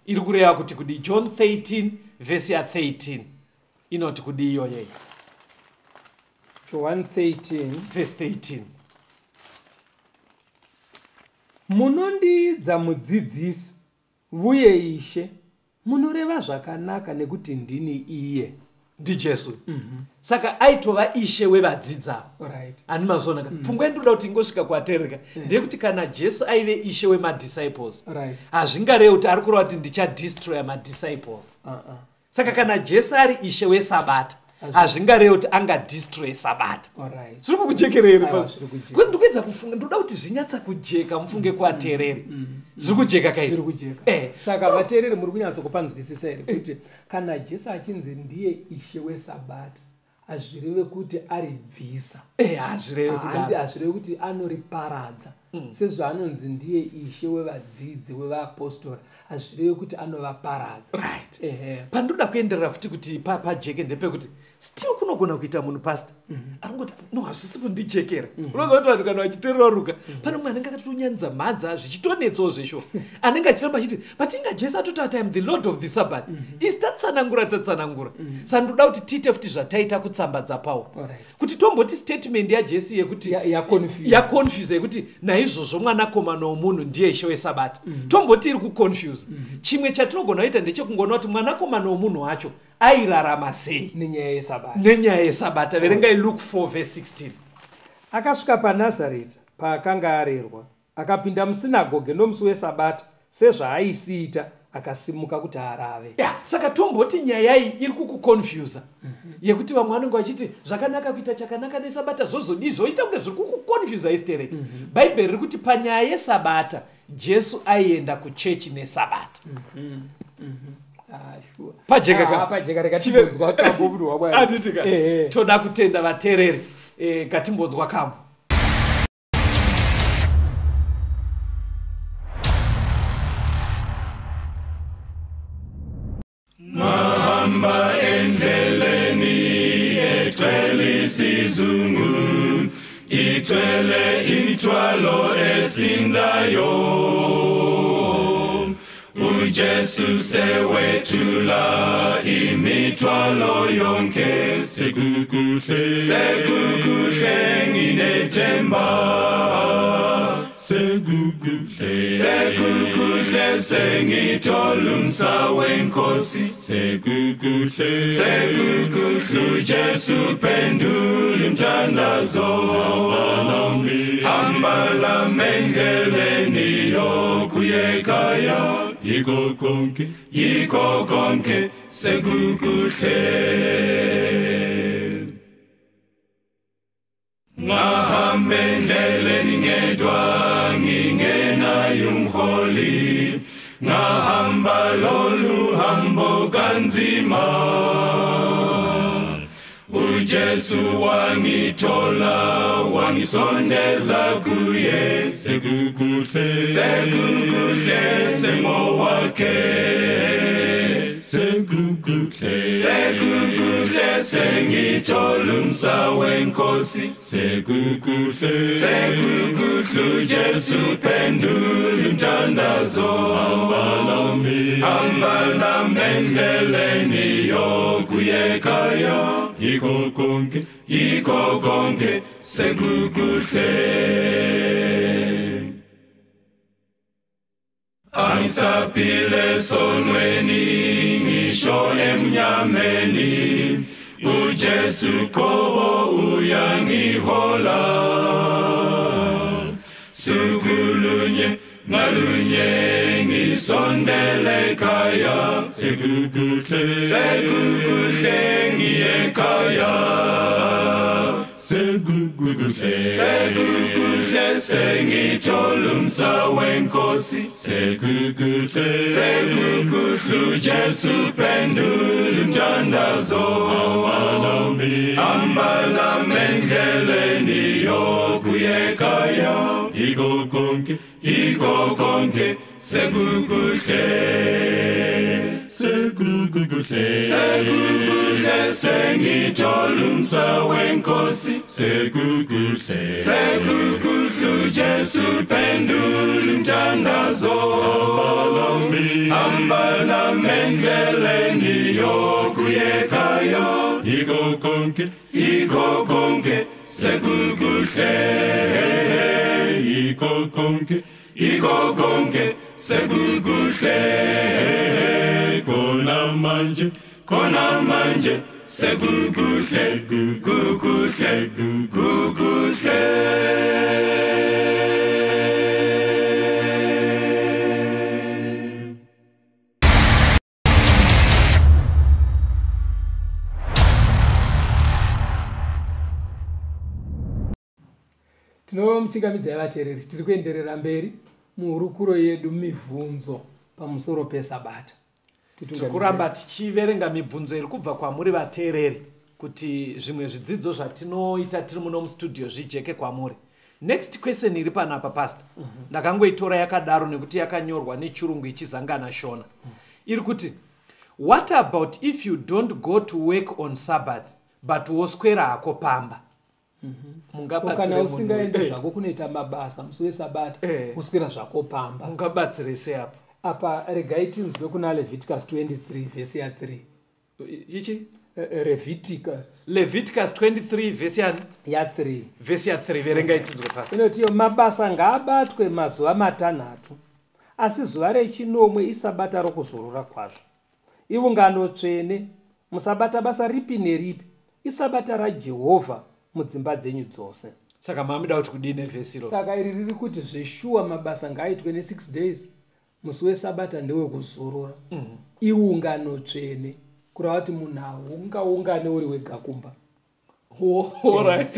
Iri kureva kuti kudi John 13 verse ya 13 inoti kudi iyoyo. John 13 verse 13. Munondiidza mudzidzisi vuye Ishe, munoreva zvakanaka nekuti ndini iye. NdiJesu. Saka aitova Ishe wevadzidzi. Ani mazonaka. Pfungwa ndinoda kuti ingosvika kwatereka ndeyekuti kana Jesu aive Ishe wemadisciples, hazvingarevi kuti ari kureva kuti ndichadestroya madisciples. Saka kana Jesu ari Ishe weSabata, hazvingarevi kuti angadestroye Sabata. Zviri kukujekerera pasi. Kuti ndikuedza kufunga, ndoda kuti zvinyatsa kujeka mufunge kuvateereri. Zviri kujeka kaizvo. Zviri kujeka. Saka vateereri muri kunyatsokupanzwisisa here kuti kana Jesu achinzi ndiye Ishe weSabata, hazvireve kuti aribvisa. Hazvireve kudaro. Hazvireve kuti anoriparadza. Sezvaanonzi ndiye Ishe wevadzidzi wevaapostora, hazvireve kuti anovaparadza. Right. Pandoda kuenderera futi kuti pajeke ndepekuti still kunogona kuita munhu pastor arikungoti no hazvisi kundijekera. Unoziva kuti vanhu kana vachiteerera ruka pane mumwe anenge akatounyanidza mhadza zvichitonetsawo zvesho, anenge achiramba achiti but inga Jesu atoti ati I'm the Lord of the Sabbath. Isi tatsanangura. Saka ndoda kuti tiite futi zvataita kutsamba dzaPauro. Kuti tomboti statement yaJesu yekuti yaconfuse yekuti naizvozvo Mwanakomana womunhu ndiye Ishe weSabata. Tomboti iri kuconfuse. Chimwe chatinogona kuita ndechekungona kuti Mwanakomana womunhu wacho airarama sei nenyaya yeSabata. Verengai Luke 4 verse 16. Akasvika paNazareta paakanga arerwa, akapinda musinagoge nomusi weSabata sezvaaisiita, akasimuka kuti arave. Saka tomboti nyaya iyi iri kukuconfusa yekuti vamwe vanenge vachiti zvakanaka kuita chakanaka neSabata, zvozodii zvoita kunge zviri kukuconfusa istereki. Bhaibheri riri kuti panyaya yeSabata Jesu aienda kuchechi neSabata. Pajeka ka? Pajeka, rega timbonzwa kambo munhu waMwari. Anditika. Toda kutenda vateereri. Ngatimbonzwa kambo. Mahamba endleleni. Iphele isizungu, ithwele imithwalo esindayo. uJesu sewethula imithwalo yonke. Sekukuhle, sekukuhle, nginethemba. Sekukuhle, sekukuhle, sengithola umsa wenkosi. Sekukuhle, sekukuhle, uJesu phendula imthandazo. Hamba lami endleleni yokuya ekhaya. Yiko konke, yiko konke, sekukuhle. Ngahamba endleleni ngedwa, ngingenaye umholi. Ngahamba lolu hambo kanzima. uJesu wangithola, wangisondeza kuye. Sekukuhle, sekukuhle, sengowakhe. Sekukuhle, sekukuhle, sengithola umsa wenkosi. Sekukuhle, sekukuhle, uJesu phendula imthandazo. Hamba lami endleleni yokuya ekhaya. Yiko konke, yiko konke, sekukuhle. Angisaphile esonweni, ngisho emnyameni. uJesu qobo uyangihola. Suku lunye ngalunye ngisondele ekhaya. Sekukuhle, sekukuhle, ngiye ekhaya. Sekukuhle, sekukuhle, sengithola umsa wenkosi. Sekukuhle, sekukuhle, uJesu phendula imthandazo. Hamba lami endleleni yokuya ekhaya. Yiko konke, yiko konke, sekukuhle. Sekukuhle, sekukuhle, sengithola umsa wenkosi. Sekukuhle, sekukuhle, uJesu phendula imthandazo. Hamba lami endleleni yokuya ekhaya. Yiko konke, yiko konke, sekukuhle. Yiko konke, yiko konke, sekukuhle. Khona manje, khona manje, sekukuhle, kukuhle, kukuhle. Tinomuchingamidzai vateereri, tiri kuenderera mberi muhurukuro yedu mibvunzo pamusoro pesabata. Tiri kuramba tichiverenga mibvunzo iri kubva kwamuri vateereri, kuti zvimwe zvidzidzo zvatinoita tiri muno mustudio zvijeke kwamuri. Next question iri panapa, pastor, ndakangoitora yakadaro nekuti yakanyorwa nechirungu ichizangana Shona. Iri kuti, what about if you don't go to work on Sabbath but woswera hako pamba? Kana usingaendi zvako kunoita mabasa musi wesabata, uswera zvako pamba, mungabatsire sei apa? Apa regai tinzwe kuna Leviticus 23 vhesi ya3. Ichi? Leviticus. Leviticus 23 vhesi ya3. Vhesi ya3, verengai tinzwe, pastor. Inotiyo, mabasa ngaabatwe mazuva matanhatu, asi zuva rechinomwe isabata rokuzorora kwazvo. Ivungano tsvene, musabata basa ripi neripi, isabata raJehovha mudzimba dzenyu dzose. Saka mamida kuti kudini nevhesi iro? Saka iri riri kuti zveshuwa mabasa ngaaitwe ne6 days, musi wesabata ndewekuzorora. Iungano tsvene, kureva kuti munhu haungaungane uri wega kumba. Alright.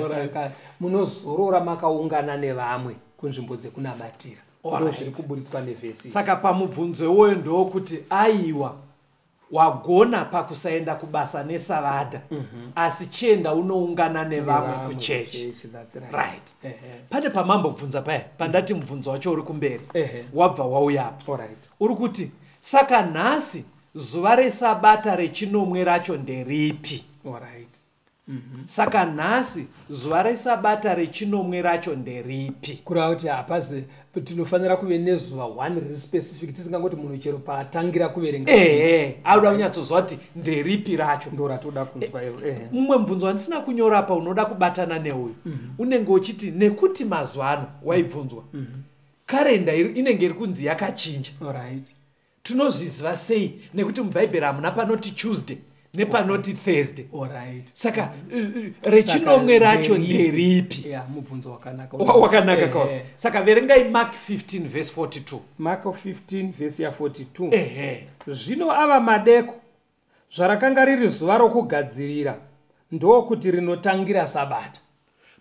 Saka munozorora makaungana nevamwe kunzvimbo dzekunamatira. Ndo zviri kuburitswa nevhesi. Saka pamubvunzo iwoyo ndowokuti, aiwa, wagona pakusaenda kubasa nesavadha, asi chienda unoungana nevamwe kuchechi. That's right. Right. Pane pamambobvunza paya pandati mubvunzo wacho uri kumberi, wabva wauyapo. Uri kuti, saka nhasi zuva resabata rechinomwe racho nderipi? Alright. Saka nhasi zuva resabata rechinomwe racho nderipi? Kureva kuti hapazi, tinofanira kuve nezuva 1 riri specific, tisingangoti munhu chero paatangira kuverenga. Ehe, auda kunyatsoziva kuti nderipi racho. Ndo ratoda kunzwa iro, ehe. Mumwe mubvunzo wandisina kunyora apa unoda kubatana neuyu, unenge uchiti nekuti mazuva ano waibvunzwa, karenda inenge iri kunzi yakachinja. Tinozviziva sei? Nekuti mubhaibheri hamuna panoti Tuesday nepanoti Thursday. Saka rechinomwe racho nderipi? Ya, mubvunzo wakanaka. Wakanaka kawa. Saka verengai Mark 15 verse 42. Marko 15 vhesi ya42. Ehe. Zvino ava madeko, zvarakanga riri zuva rokugadzirira, ndokuti rinotangira sabata.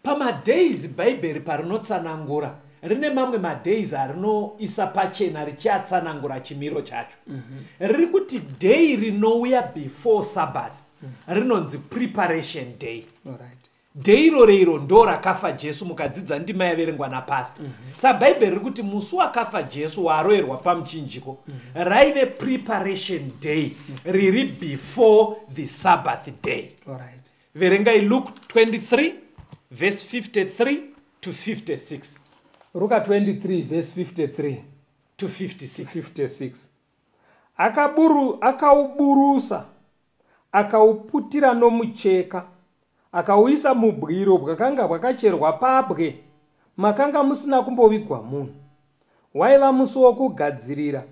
Pamadays bhaibheri parinotsanangura, rine mamwe madays arinoisa pachena richiatsanangura chimiro chacho. Riri kuti day rinouya before Sabbath rinonzi preparation day. Day iroro iro ndo rakafa Jesu, mukadzidza ndima yaverengwa napasta. Saka bhaibheri riri kuti musi wakafa Jesu, waaroerwa pamuchinjiko, raive preparation day riri before the Sabbath day. Verengai Luke 23 verse 53 to 56. Ruka 23 verse 53 to 56. 56. Akauburusa, akauputira nomucheka, akauisa mubwiro bwakanga bwakacherwa pabwe, makanga musina kumbovigwa munhu. Waiva musi wokugadzirira,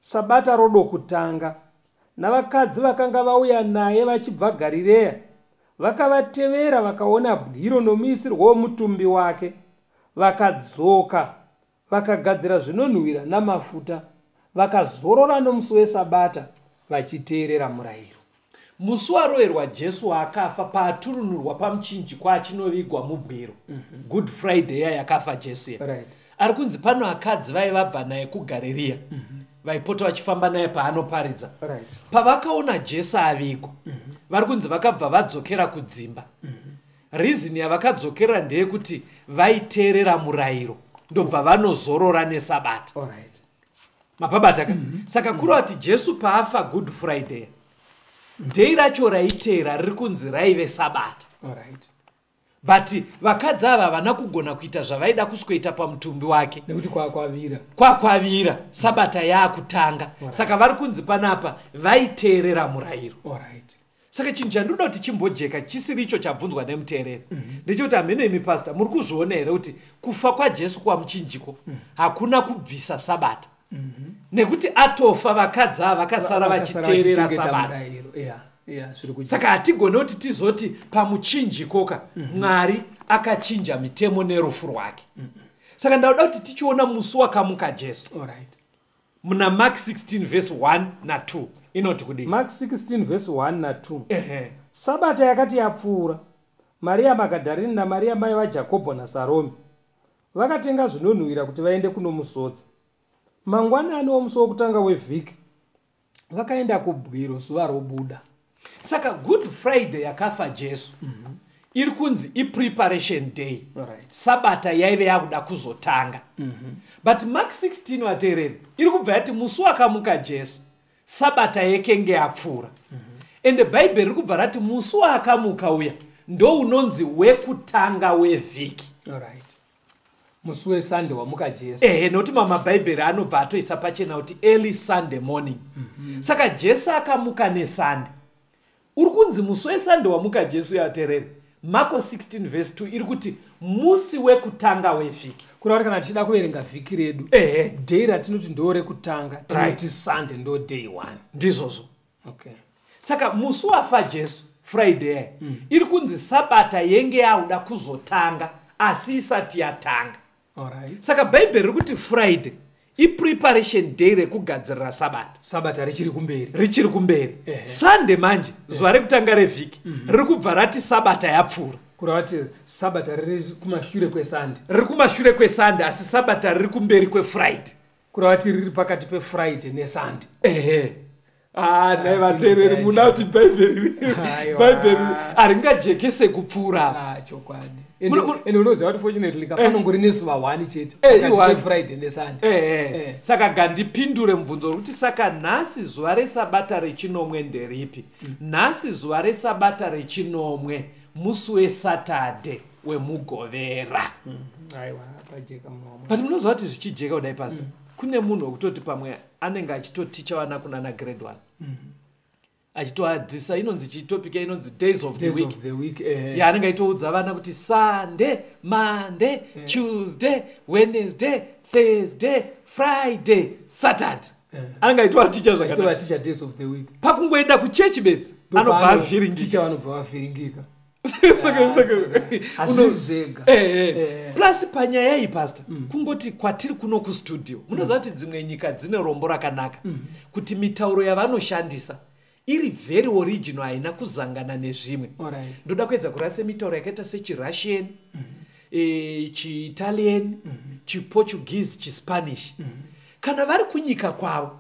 sabata rodokutanga. Navakadzi vakanga vauya naye vachibva Garireya vakavatevera, vakaona bwiro nomuisirwo womutumbi wake. Vakadzoka, vakagadzira zvinonhuhwira namafuta, vakazorora nomusi wesabata vachiteerera murayiro. Musi waroverwa Jesu, waakafa, paaturunurwa pamuchinjikwa achinovigwa mubwiro, Good Friday ya yakafa Jesu ya, ari kunzi pano akadzi vaivabva naye kuGareriya, vaipota vachifamba naye paanoparidza, pavakaona Jesu avigwa, vari kunzi vakabva vadzokera kudzimba. Reason yavakadzokera ndeyekuti vaiteerera murayiro, ndobva vanozorora nesabata. Mapabata ka? Saka kureva kuti Jesu paafa Good Friday, day racho raiteera riri kunzi raive sabata. But vakadzi ava havana kugona kuita zvavaida kusweta pamutumbi wake. Nekuti kwakwavira. Kwakwavira, sabata yaakutanga. Saka vari kunzi panapa vaiteerera murayiro. Saka chinhu chandinoda kuti chimbojeka, chisiri icho chabvunzwa nemuteereri, ndechekuti hameno imi pasta muri kuzviona here kuti kufa kwaJesu kwamuchinjiko hakuna kubvisa sabata, nekuti atofa vakadzi ava vakasara vachiteerera vachichengeta sabata. murayiro. Yeah, zviri kujeka. Saka hatigone kuti tizoti pamuchinjikoka Mwari akachinja mitemo nerufu rwake. Saka ndauda kuti tichiona musi wakamuka Jesu, muna Mark 16 verse 1 na2 inoti kudii? Mark 16 verse 1 na2. Ehe. Sabata yakati yapfuura, Mariya Magadharini naMariya mai vaJakobho naSaromi vakatenga zvinonhuhwira kuti vaende kunomusodza. Mangwanani omusi wokutanga wevhiki vakaenda kubwiro zuva robuda. Saka Good Friday yakafa Jesu iri kunzi ipreparation day. Sabata yaive yakuda kuzotanga. But Mark 16, vateereri, iri kubva yati musi wakamuka Jesu sabata yekenge yapfuura. Ende bhaibheri riri kubva rati musi waakamuka uya ndo unonzi wekutanga wevhiki. Musi weSunday wamuka Jesu. Ehe, nokuti mamabhaibheri anobva atoisa pachena kuti early Sunday morning. Saka Jesu akamuka neSunday. Uri kunzi musi weSunday wamuka Jesu, yaterere, Marko 16 verse 2 iri kuti musi wekutanga wevhiki. Kureva kuti kana tichida kuverenga vhiki redu, day ratinoti ndo rekutanga, tinoti Sunday ndo day 1. Ndizvozvo. Saka musi wafa Jesu, Friday, iri kunzi sabata yenge yauda kuzotanga asi isati yatanga. Saka bhaibheri riri kuti Friday ipreparation day rekugadzirira sabata. Sabata richiri kumberi. Richiri kumberi. Sunday manje, zuva rekutanga revhiki, riri kubva rati sabata yapfuura. Kureva kuti sabata riri kumashure kweSunday. Riri kumashure kweSunday, asi sabata riri kumberi kweFriday. Kureva kuti riri pakati peFriday neSunday. Ehe. Ah, nhai vateereri, muna kuti bhaibheri Aiwa. bhaibheri haringajekese kupfuura apa. Ah, chokwadi. Ende unoziva kuti fortunately kapanongori nezuva 1 chete pakati I-one. peFriday neSunday. Saka gandipindure mubvunzo wekuti saka nhasi zuva resabata rechinomwe nderipi? Nhasi zuva resabata rechinomwe. Musi weSaturday, weMugovera. Aiwa, pajeka, munhu waMwari. But munoziva kuti zvichijeka kudai, pastor, kune munhu wekutoti pamwe anenge achitoticha vana kunana grade 1, achitoadzisa inonzi chitopic inonzi days of the Days week. of the week, Ya, anenge aitoudza vana kuti Sunday, Monday, Tuesday, Wednesday, Thursday, Friday, Saturday. Anenge aitoaticha zvakanaka. Achitovaticha days of the week. Pakungoenda kuchechi bedzi, anobva avhiringika. Ticha vanobva vavhiringika. Saka Hazvisi zvega. Plus panyaya iyi, pastor, kungoti kwatiri kuno kustudio, munoziva kuti dzimwe nyika dzine rombo rakanaka kuti mitauro yavanoshandisa iri very original, haina kuzangana nezvimwe. Ndoda kuedza kurasa mitauro yakaita sechiRussian, chiItalian, chiPortuguese, chiSpanish. Kana vari kunyika kwavo,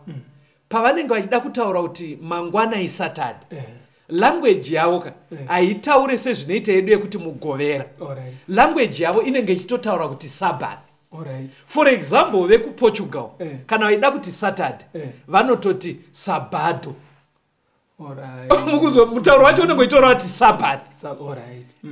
pavanenge vachida kutaura kuti mangwana iSaturday, language yavo ka haitaure sezvinoita yedu yekuti Mugovera. Language yavo inenge ichitotaura kuti Sabbath. For example, vekuPortugal, kana vaida kuti Saturday, vanototi sabado. Mukunzwa mutauro wacho unenge uchitaura kuti Sabbath.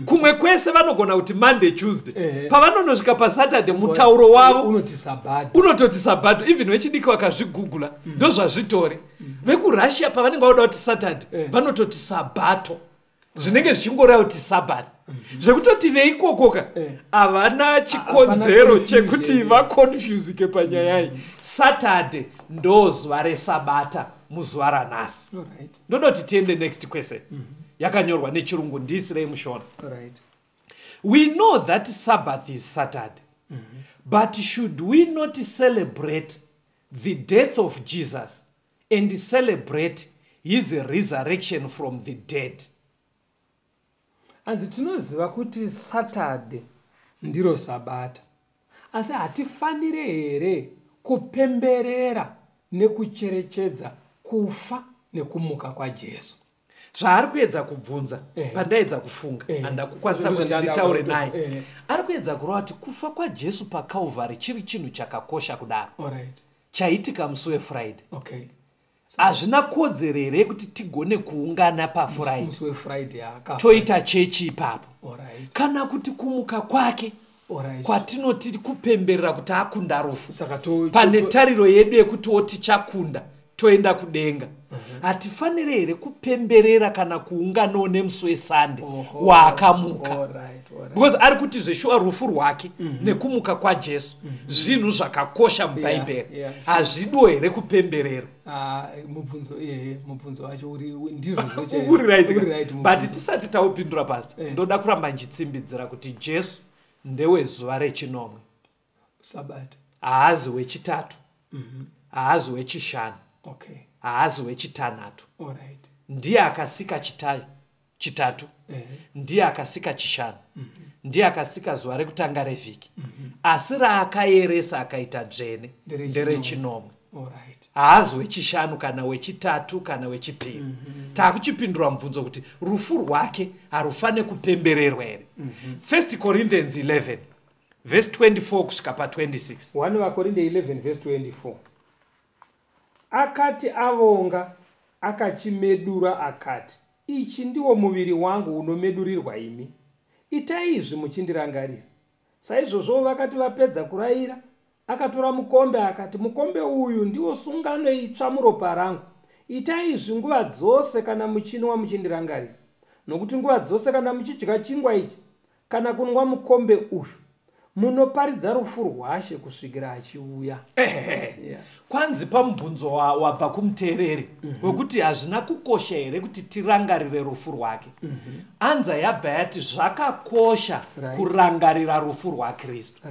Kumwe kwese vanogona kuti Monday, Tuesday. Pavanonosvika paSaturday, mutauro wavo Unoti sabado. Unototi sabado. Even vechidiki vakazvigugula, ndozvazvitori. VekuRussia, pavanenge vauda kuti Saturday, vanototi sabato, zvinenge zvichingoreva kuti Sabbath, zvekutoti veikokoka havana chikonzero Hapana chekuti confusion. vaconfusike panyaya iyi. Saturday ndo zuva resabata muzuva ranhasi. Ndoda kuti tiende next question, yakanyorwa nechirungu, ndiisirei muShona. We know that Sabbath is Saturday, but should we not celebrate the death of Jesus and celebrate his resurrection from the dead? Hanzi tinoziva kuti Saturday ndiro sabata, asi hatifanire here kupemberera nekucherechedza kufa nekumuka kwaJesu? Zvaari kuedza kubvunza, pandaedza kufunga, handina kukwanisa Ndizvo kuti zvandanda nditaure naye. Ari kuedza kureva kuti kufa kwaJesu paCalvary chiri chinhu chakakosha kudaro, chaitika musi weFriday, hazvina kodzero here yekuti tigone kuungana paFriday, Musi weFriday akafa. toita chechi ipapo, kana kuti kumuka kwake kwatinoti kupemberera kuti akunda rufu, Saka pane tariro yedu yekutiwo tichakunda toenda kudenga, hatifaniri here kupemberera kana kuunganawo nemusi weSunday waakamuka? Because ari kuti zveshuwa rufu rwake nekumuka kwaJesu zvinhu zvakakosha muBhaibheri. Hazvidiwo here kupemberera? Ah, mubvunzo, ehe, mubvunzo wacho uri ndizvo. Uri right ka? Uri right But mubvunzo. tisati taupindura, pastor, ndoda kuramba nchitsimbidzira kuti Jesu ndewezuva rechinomwe. Sabata. Haazi wechitatu, haazi wechishanu, haazi wechitanhatu. Ndiye akasika chitatu, ndiye akasika chishanu, ndiye akasika zuva rekutanga revhiki, asi raakayeresa akaita dzvene Nderechinomwe. nderechinomwe. Haazi wechishanu kana wechitatu kana wechipiri. Taakuchipindura mubvunzo kuti rufu rwake harufane kupembererwa here. First Corinthians 11 verse 24 kusvika pa26. 1 vaKorinde 11 verse 24. Akati avonga, akachimedura, akati, "Ichi ndiwo muviri wangu unomedurirwa imi. Itai izvi muchindirangarira." Saizvozvowo, vakati vapedza kurayira, akatora mukombe, akati, "Mukombe uyu ndiwo sungano itsva muropa rangu. Itai izvi nguva dzose kana muchinwa muchindirangarira. Nokuti nguva dzose kana muchidya chingwa ichi kana kunwa mukombe uyu, munoparidza rufu rwaShe kusvikira achiuya." Kwanzi pamubvunzo wabva kumuteereri wekuti hazvina kukosha here kuti tirangarire rufu rwake, anza yabva yati zvakakosha kurangarira rufu rwaKristu,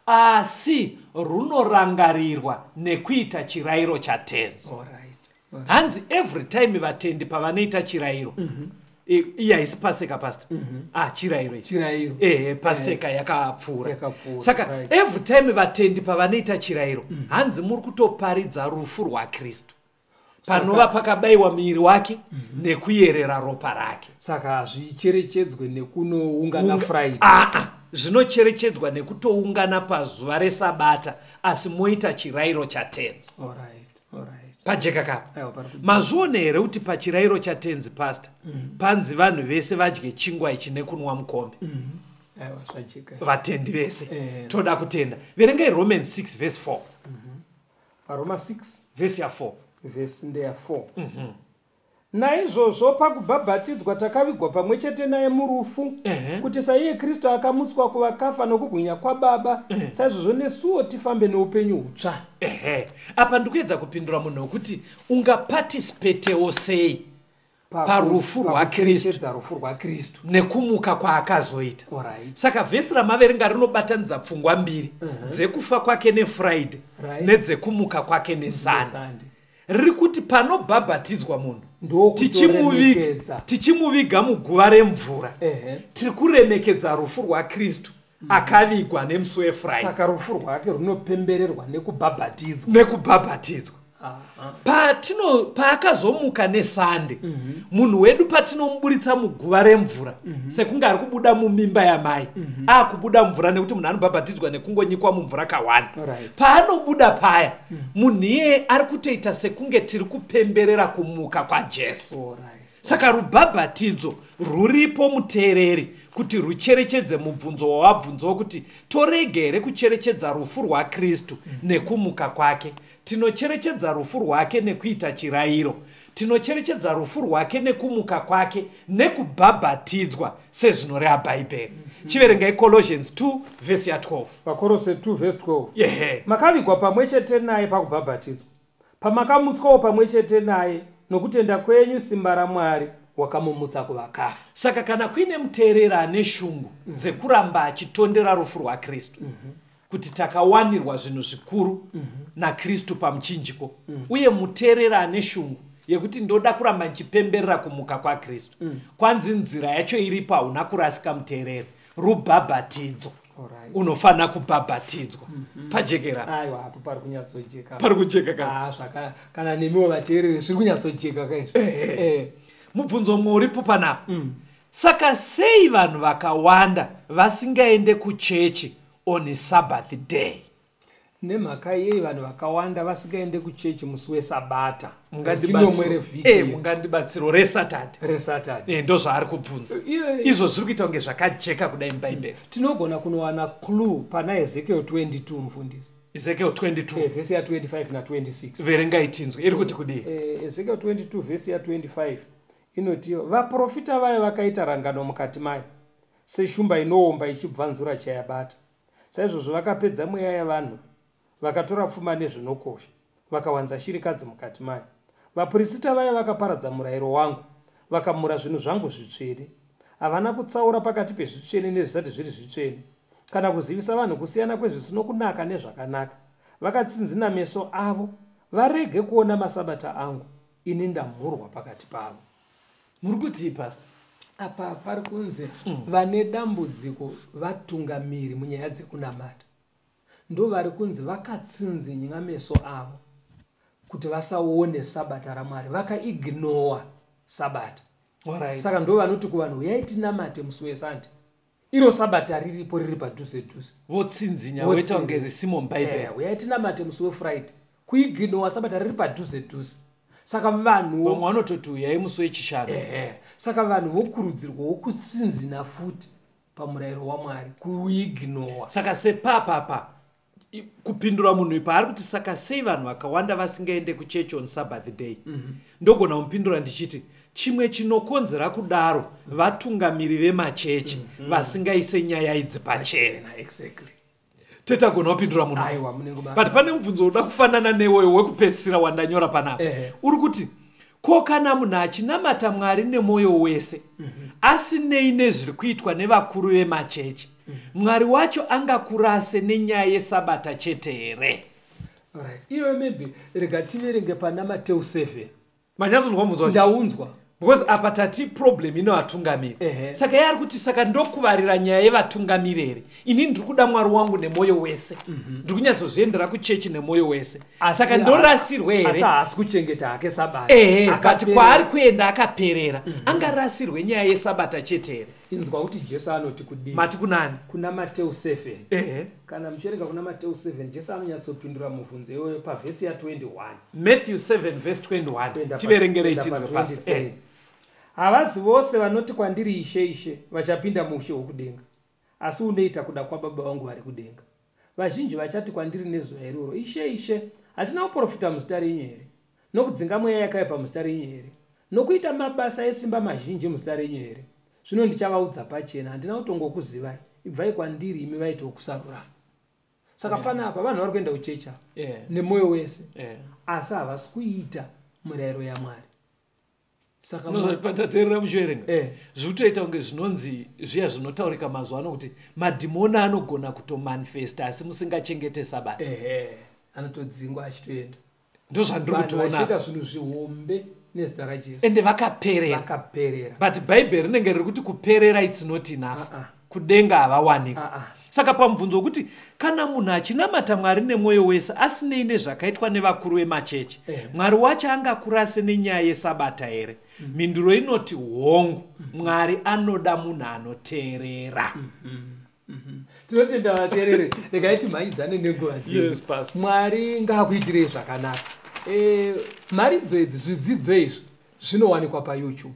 asi runorangarirwa nekuita chirayiro chaTenzi. Hanzi every time vatendi pavanoita chirayiro, iyi haisi Paseka, pastor, ah, chirayiro ichi. Chirayiro. Ehe, Paseka yakapfuura. Yakapfuura, Saka every time vatendi pavanoita chirayiro, hanzi muri kutoparidza rufu rwaKristu, panova pakabayiwa muviri wake nekuyerera ropa rake. Saka hazvicherechedzwe nekunoungana Friday? Aa, zvinocherechedzwa nekutoungana pazuva resabata, asi moita chirayiro chaTenzi. Alright. Pajeka kapa. Aiwa, pari kujeka. Mazviona here kuti pachirayiro chatenzi, pastor, panzi vanhu vese vadye chingwa ichi nekunwa mukombe? Aiwa, zvajeka. Vatendi vese. Toda kutenda. Verengai Romans 6 vhesi 4. Paroma 6 Vhesi ya4. Vhesi ndeya 4. Naizvozvo pakubhabhatidzwa takavigwa pamwe chete naye murufu, kuti saiye Kristu akamutswa kuvakafa nokubwinya kwaBaba, saizvozvo nesuwo tifambe neupenyu hutsva. Ehe, apa ndikuedza kupindura munhu wekuti ungaparticipatewo sei parufu rwaKristu. Pakucherechedza rufu rwaKristu nekumuka kwaakazoita. Alright. Saka vhesi ramaverenga rinobatanidza pfungwa mbiri, dzekufa kwake neFriday nedzekumuka kwake neSunday. Sunday. Riri kuti panobhabhatidzwa munhu, Ndokutoremekedza. tichimuviga muguva remvura, tiri kuremekedza rufu rwaKristu akavigwa nemusi weFriday. Saka rufu rwake runopembererwa nekubhabhatidzwa. Nekubhabhatidzwa. Patino paakazomuka neSunday, munhu wedu patinomuburitsa muguva remvura, sekunge ari kubuda mumimba yamai, akubuda mumvura, nekuti munhu anobhabhatidzwa nekungonyikwa mumvura kawanda. Paanobuda paya, munhu iyeye ari kutoita sekunge tiri kupemberera kumuka kwaJesu. Saka rubhabhatidzo ruripo, muteereri, kuti rucherechedze mubvunzo wawabvunza wokuti torege here kucherechedza rufu rwaKristu nekumuka kwake. Tinocherechedza rufu rwake nekuita chirayiro, tinocherechedza rufu rwake nekumuka kwake nekubhabhatidzwa sezvinoreva Bhaibheri. Chiverengai Colossians 2 vhesi ya12. Vakorose 2 vhesi 12. Yehe. Makavigwa pamwe chete naye pakubhabhatidzwa, pamakamutswawo pamwe chete naye nokutenda kwenyu simba raMwari wakamumutsa kuvakafa. Saka kana kuine muteereri ane shungu dzekuramba achitondera rufu rwaKristu, kuti takawanirwa zvinhu zvikuru naKristu pamuchinjiko, uye muteereri ane shungu yekuti ndoda kuramba ndichipemberera kumuka kwaKristu, kwanzi nzira yacho iripo, hauna kurasika muteereri, rubhabhatidzo. Unofanira kubhabhatidzwa. Pajekera? Aiwa, apo pari kunyatsojeka. Pari kujeka ka? Ah, kana nemiwo vateereri zviri kunyatsojeka kaizvo. Mubvunzo mumwe uripo panapa: saka sei vanhu vakawanda vasingaende kuchechi on Sabbath day? Nemhaka yei vanhu vakawanda vasingaende kuchechi musi weSabata rechinomwe revhiki? Mungandibatsiro reSaturday. ReSaturday. Ndo zvaari kubvunza. Izvo zviri kuita kunge zvakajeka kudai muBhaibheri. Tinogona kunowana clue pana Ezekiel 22, mufundisi. Ezekiel 22. Vhesi ya25 na26. Verengai tinzwe iri kuti kudii. Ezekiel 22 vhesi ya25 inoti, vaprofita vaya vakaita rangano mukati mayo seshumba inoomba ichibvanzura chayabata, saizvozvo vakapedza mweya yavanhu, vakatora pfuma nezvinokosha, vakawanza shirikadzi mukati mayo. Vaprista vaya vakaparadza murayiro wangu, vakamura zvinhu zvangu zvitsvene. Havana kutsaura pakati pezvitsvene nezvisati zviri zvitsvene, kana kuzivisa vanhu kusiyana kwezvisino kunaka nezvakanaka. Vakatsinzina meso avo varege kuona masabata angu. Ini ndamhurwa pakati pavo. Muri kutii, pastor? Apa pari kunzi vane dambudziko vatungamiri munyaya dzekunamata, ndo vari kunzi vakatsinzinya meso avo kuti vasaone sabata raMwari, vakaignora sabata. Saka ndo vanoti kuvanhu, uyai tinamate musi weSunday, iro sabata riripo, riri padhuze dhuze. Votsinzinya, voita kunge risimo muBhaibheri. Uyai tinamate musi weFriday, kuignora sabata riri padhuze dhuze. Saka vanhu Vamwe vanototi uyai musi weChishanu. Ehe, saka vanhu vokurudzirwawo kutsinzina futi pamurayiro waMwari, kuignora. Saka sepapapa kupindura munhu paari kuti saka sei vanhu vakawanda vasingaende kuchechi on Sabbath day, ndogona kumupindura ndichiti chimwe chinokonzera kudaro vatungamiri vemachechi vasingaise nyaya idzi pachena. Tetagona kupindura munhu. Aiwa, munenge But pane mubvunzo uda kufanana newoyo wekupedzisira wandanyora panapa. Uri kuti ko kana munhu achinamata Mwari nemwoyo wese, asinei nezviri kuitwa nevakuru vemachechi, Mwari wacho angakurase nenyaya yesabata chete here? Alright. Iyoyo maybe rega tiverenge pana Mateu 7. Manyatsonzwa mubvunzo wacho? Ndaunzwa. Because apa tati problem inovatungamiri. Saka iye ari kuti saka ndokuvarira nyaya yevatungamiri here? Inini ndiri kuda Mwari wangu nemwoyo wese, ndiri kunyatsozviendera kuchechi nemwoyo wese, saka ndorasirwe Asi here? haasi kuchengeta hake sabata. Ehe, but Akaperera. kwaari kuenda akaperera, angarasirwe nyaya yesabata chete here? Inzwa kuti Jesu anoti kudii. Mati kunani? Kuna Mateu 7. Ehe. Kana muchiverenga kuna Mateu 7, Jesu anonyatsopindura mubvunzo iyoyo pavhesi ya21. Matthew 7 verse 21. Kuenda Tiverengerei kuenda tinzwe, pa pastor. 23. Havazi vose vanoti kwandiri, 'Ishe, Ishe,' vachapinda muushe hwokudenga, asi unoita kuda kwababa vangu vari kudenga. Vazhinji vachati kwandiri nezuva iroro, 'Ishe, Ishe, hatina kuprofita muzita renyu here, nokudzinga mweya yakaipa muzita renyu here, nokuita mabasa esimba mazhinji muzita renyu here?' Zvino ndichavaudza pachena, 'Handina kutongokuzivai. Ibvai kwandiri, imi vaiti vokusarurama.' Saka panapa vanhu vari kuenda kuchechi ava nemwoyo wese, asi havasi kuita murayiro yaMwari. Saka Patateerera muchiverenga, zviri kutoita kunge zvinonzi zviya zvinotaurika mazuva ano kuti madhimoni anogona kutomanifesta asi musingachengete Sabata. Ehe, anotodzingwa achitoenda. Ndozvandiri Vanhu kutoona. vachiita zvinhu zvihombe nezita raJesu. Ende vakaperera. Vakaperera. But Bhaibheri rinenge riri kuti kuperera it's not enough. Ah, ah. Kudenga havawanikwa. Ah, ah. Saka pamubvunzo wekuti kana munhu achinamata Mwari nemwoyo wese asinei nezvakaitwa nevakuru vemachechi, Mwari wacho angakurase nenyaya yeSabata here? Mhinduro inoti hongu. Mwari anoda munhu anoteerera. Tinotenda vateereri. Regai timhanyidzane nenguva dzedu. Yes, Pastor. Mwari ngaakuitirei zvakanaka. Mharidzo idzi, zvidzidzo izvi zvinowanikwa paYouTube,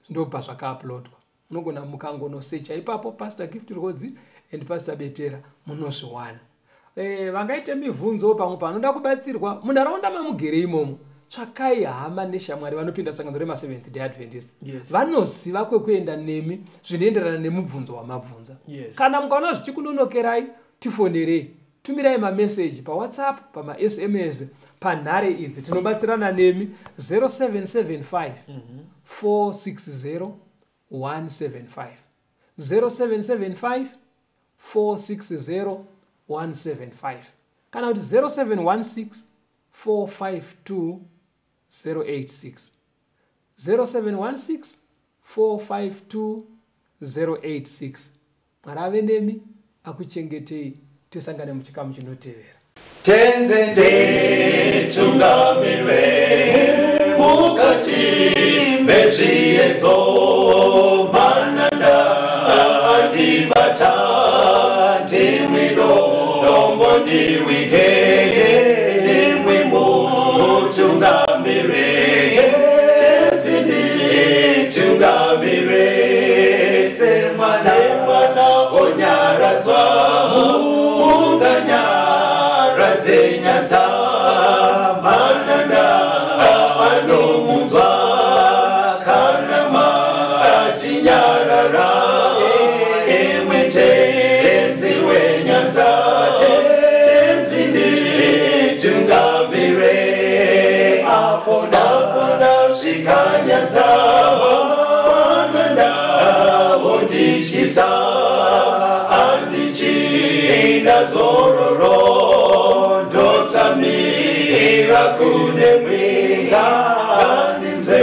ndobva zvakauploadwa. Munogona mukangonosecha ipapo Pastor Gift Rwodzi and Pastor Betera, munozviwana. Vangaite mibvunzo, pamwe panoda kubatsirwa munharaunda mamugere imomo, tsvakai hama neshamwari vanopinda sangano remaSeventh Day Adventist. Vanoziva kwekuenda nemi zvinoenderana nemubvunzo wamabvunza. Kana mukaona zvichikunonokerai, tifonerei, tumirai mameseji paWhatsApp, pamaSMS, panhare idzi, tinobatsirana nemi: 0775 460 175, 0775 460 175, kana kuti 0716 452 086, 0716 452 086. Mwari ave nemi, akuchengetei. Tisangane muchikamu chinotevera. Tenze nditungamire mukati mezviedzo, mananda andibata, ndimwi dombo ndiwige, ndimwi mutungamire. Tenzi nditungamire semwana onyaradzwa, munganyaradze nyanza, mananda anomunzwa kana matinyarara. Imwe Tenzi wenyanza, Tenzi nditungamire apo ndasvika nyanza, mananda vondityisa, handichina zororo, ndotsamira kune mwenga, ngandinzwe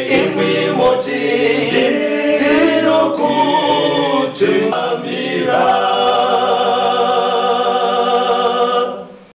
imwi moti ndinokutungamira.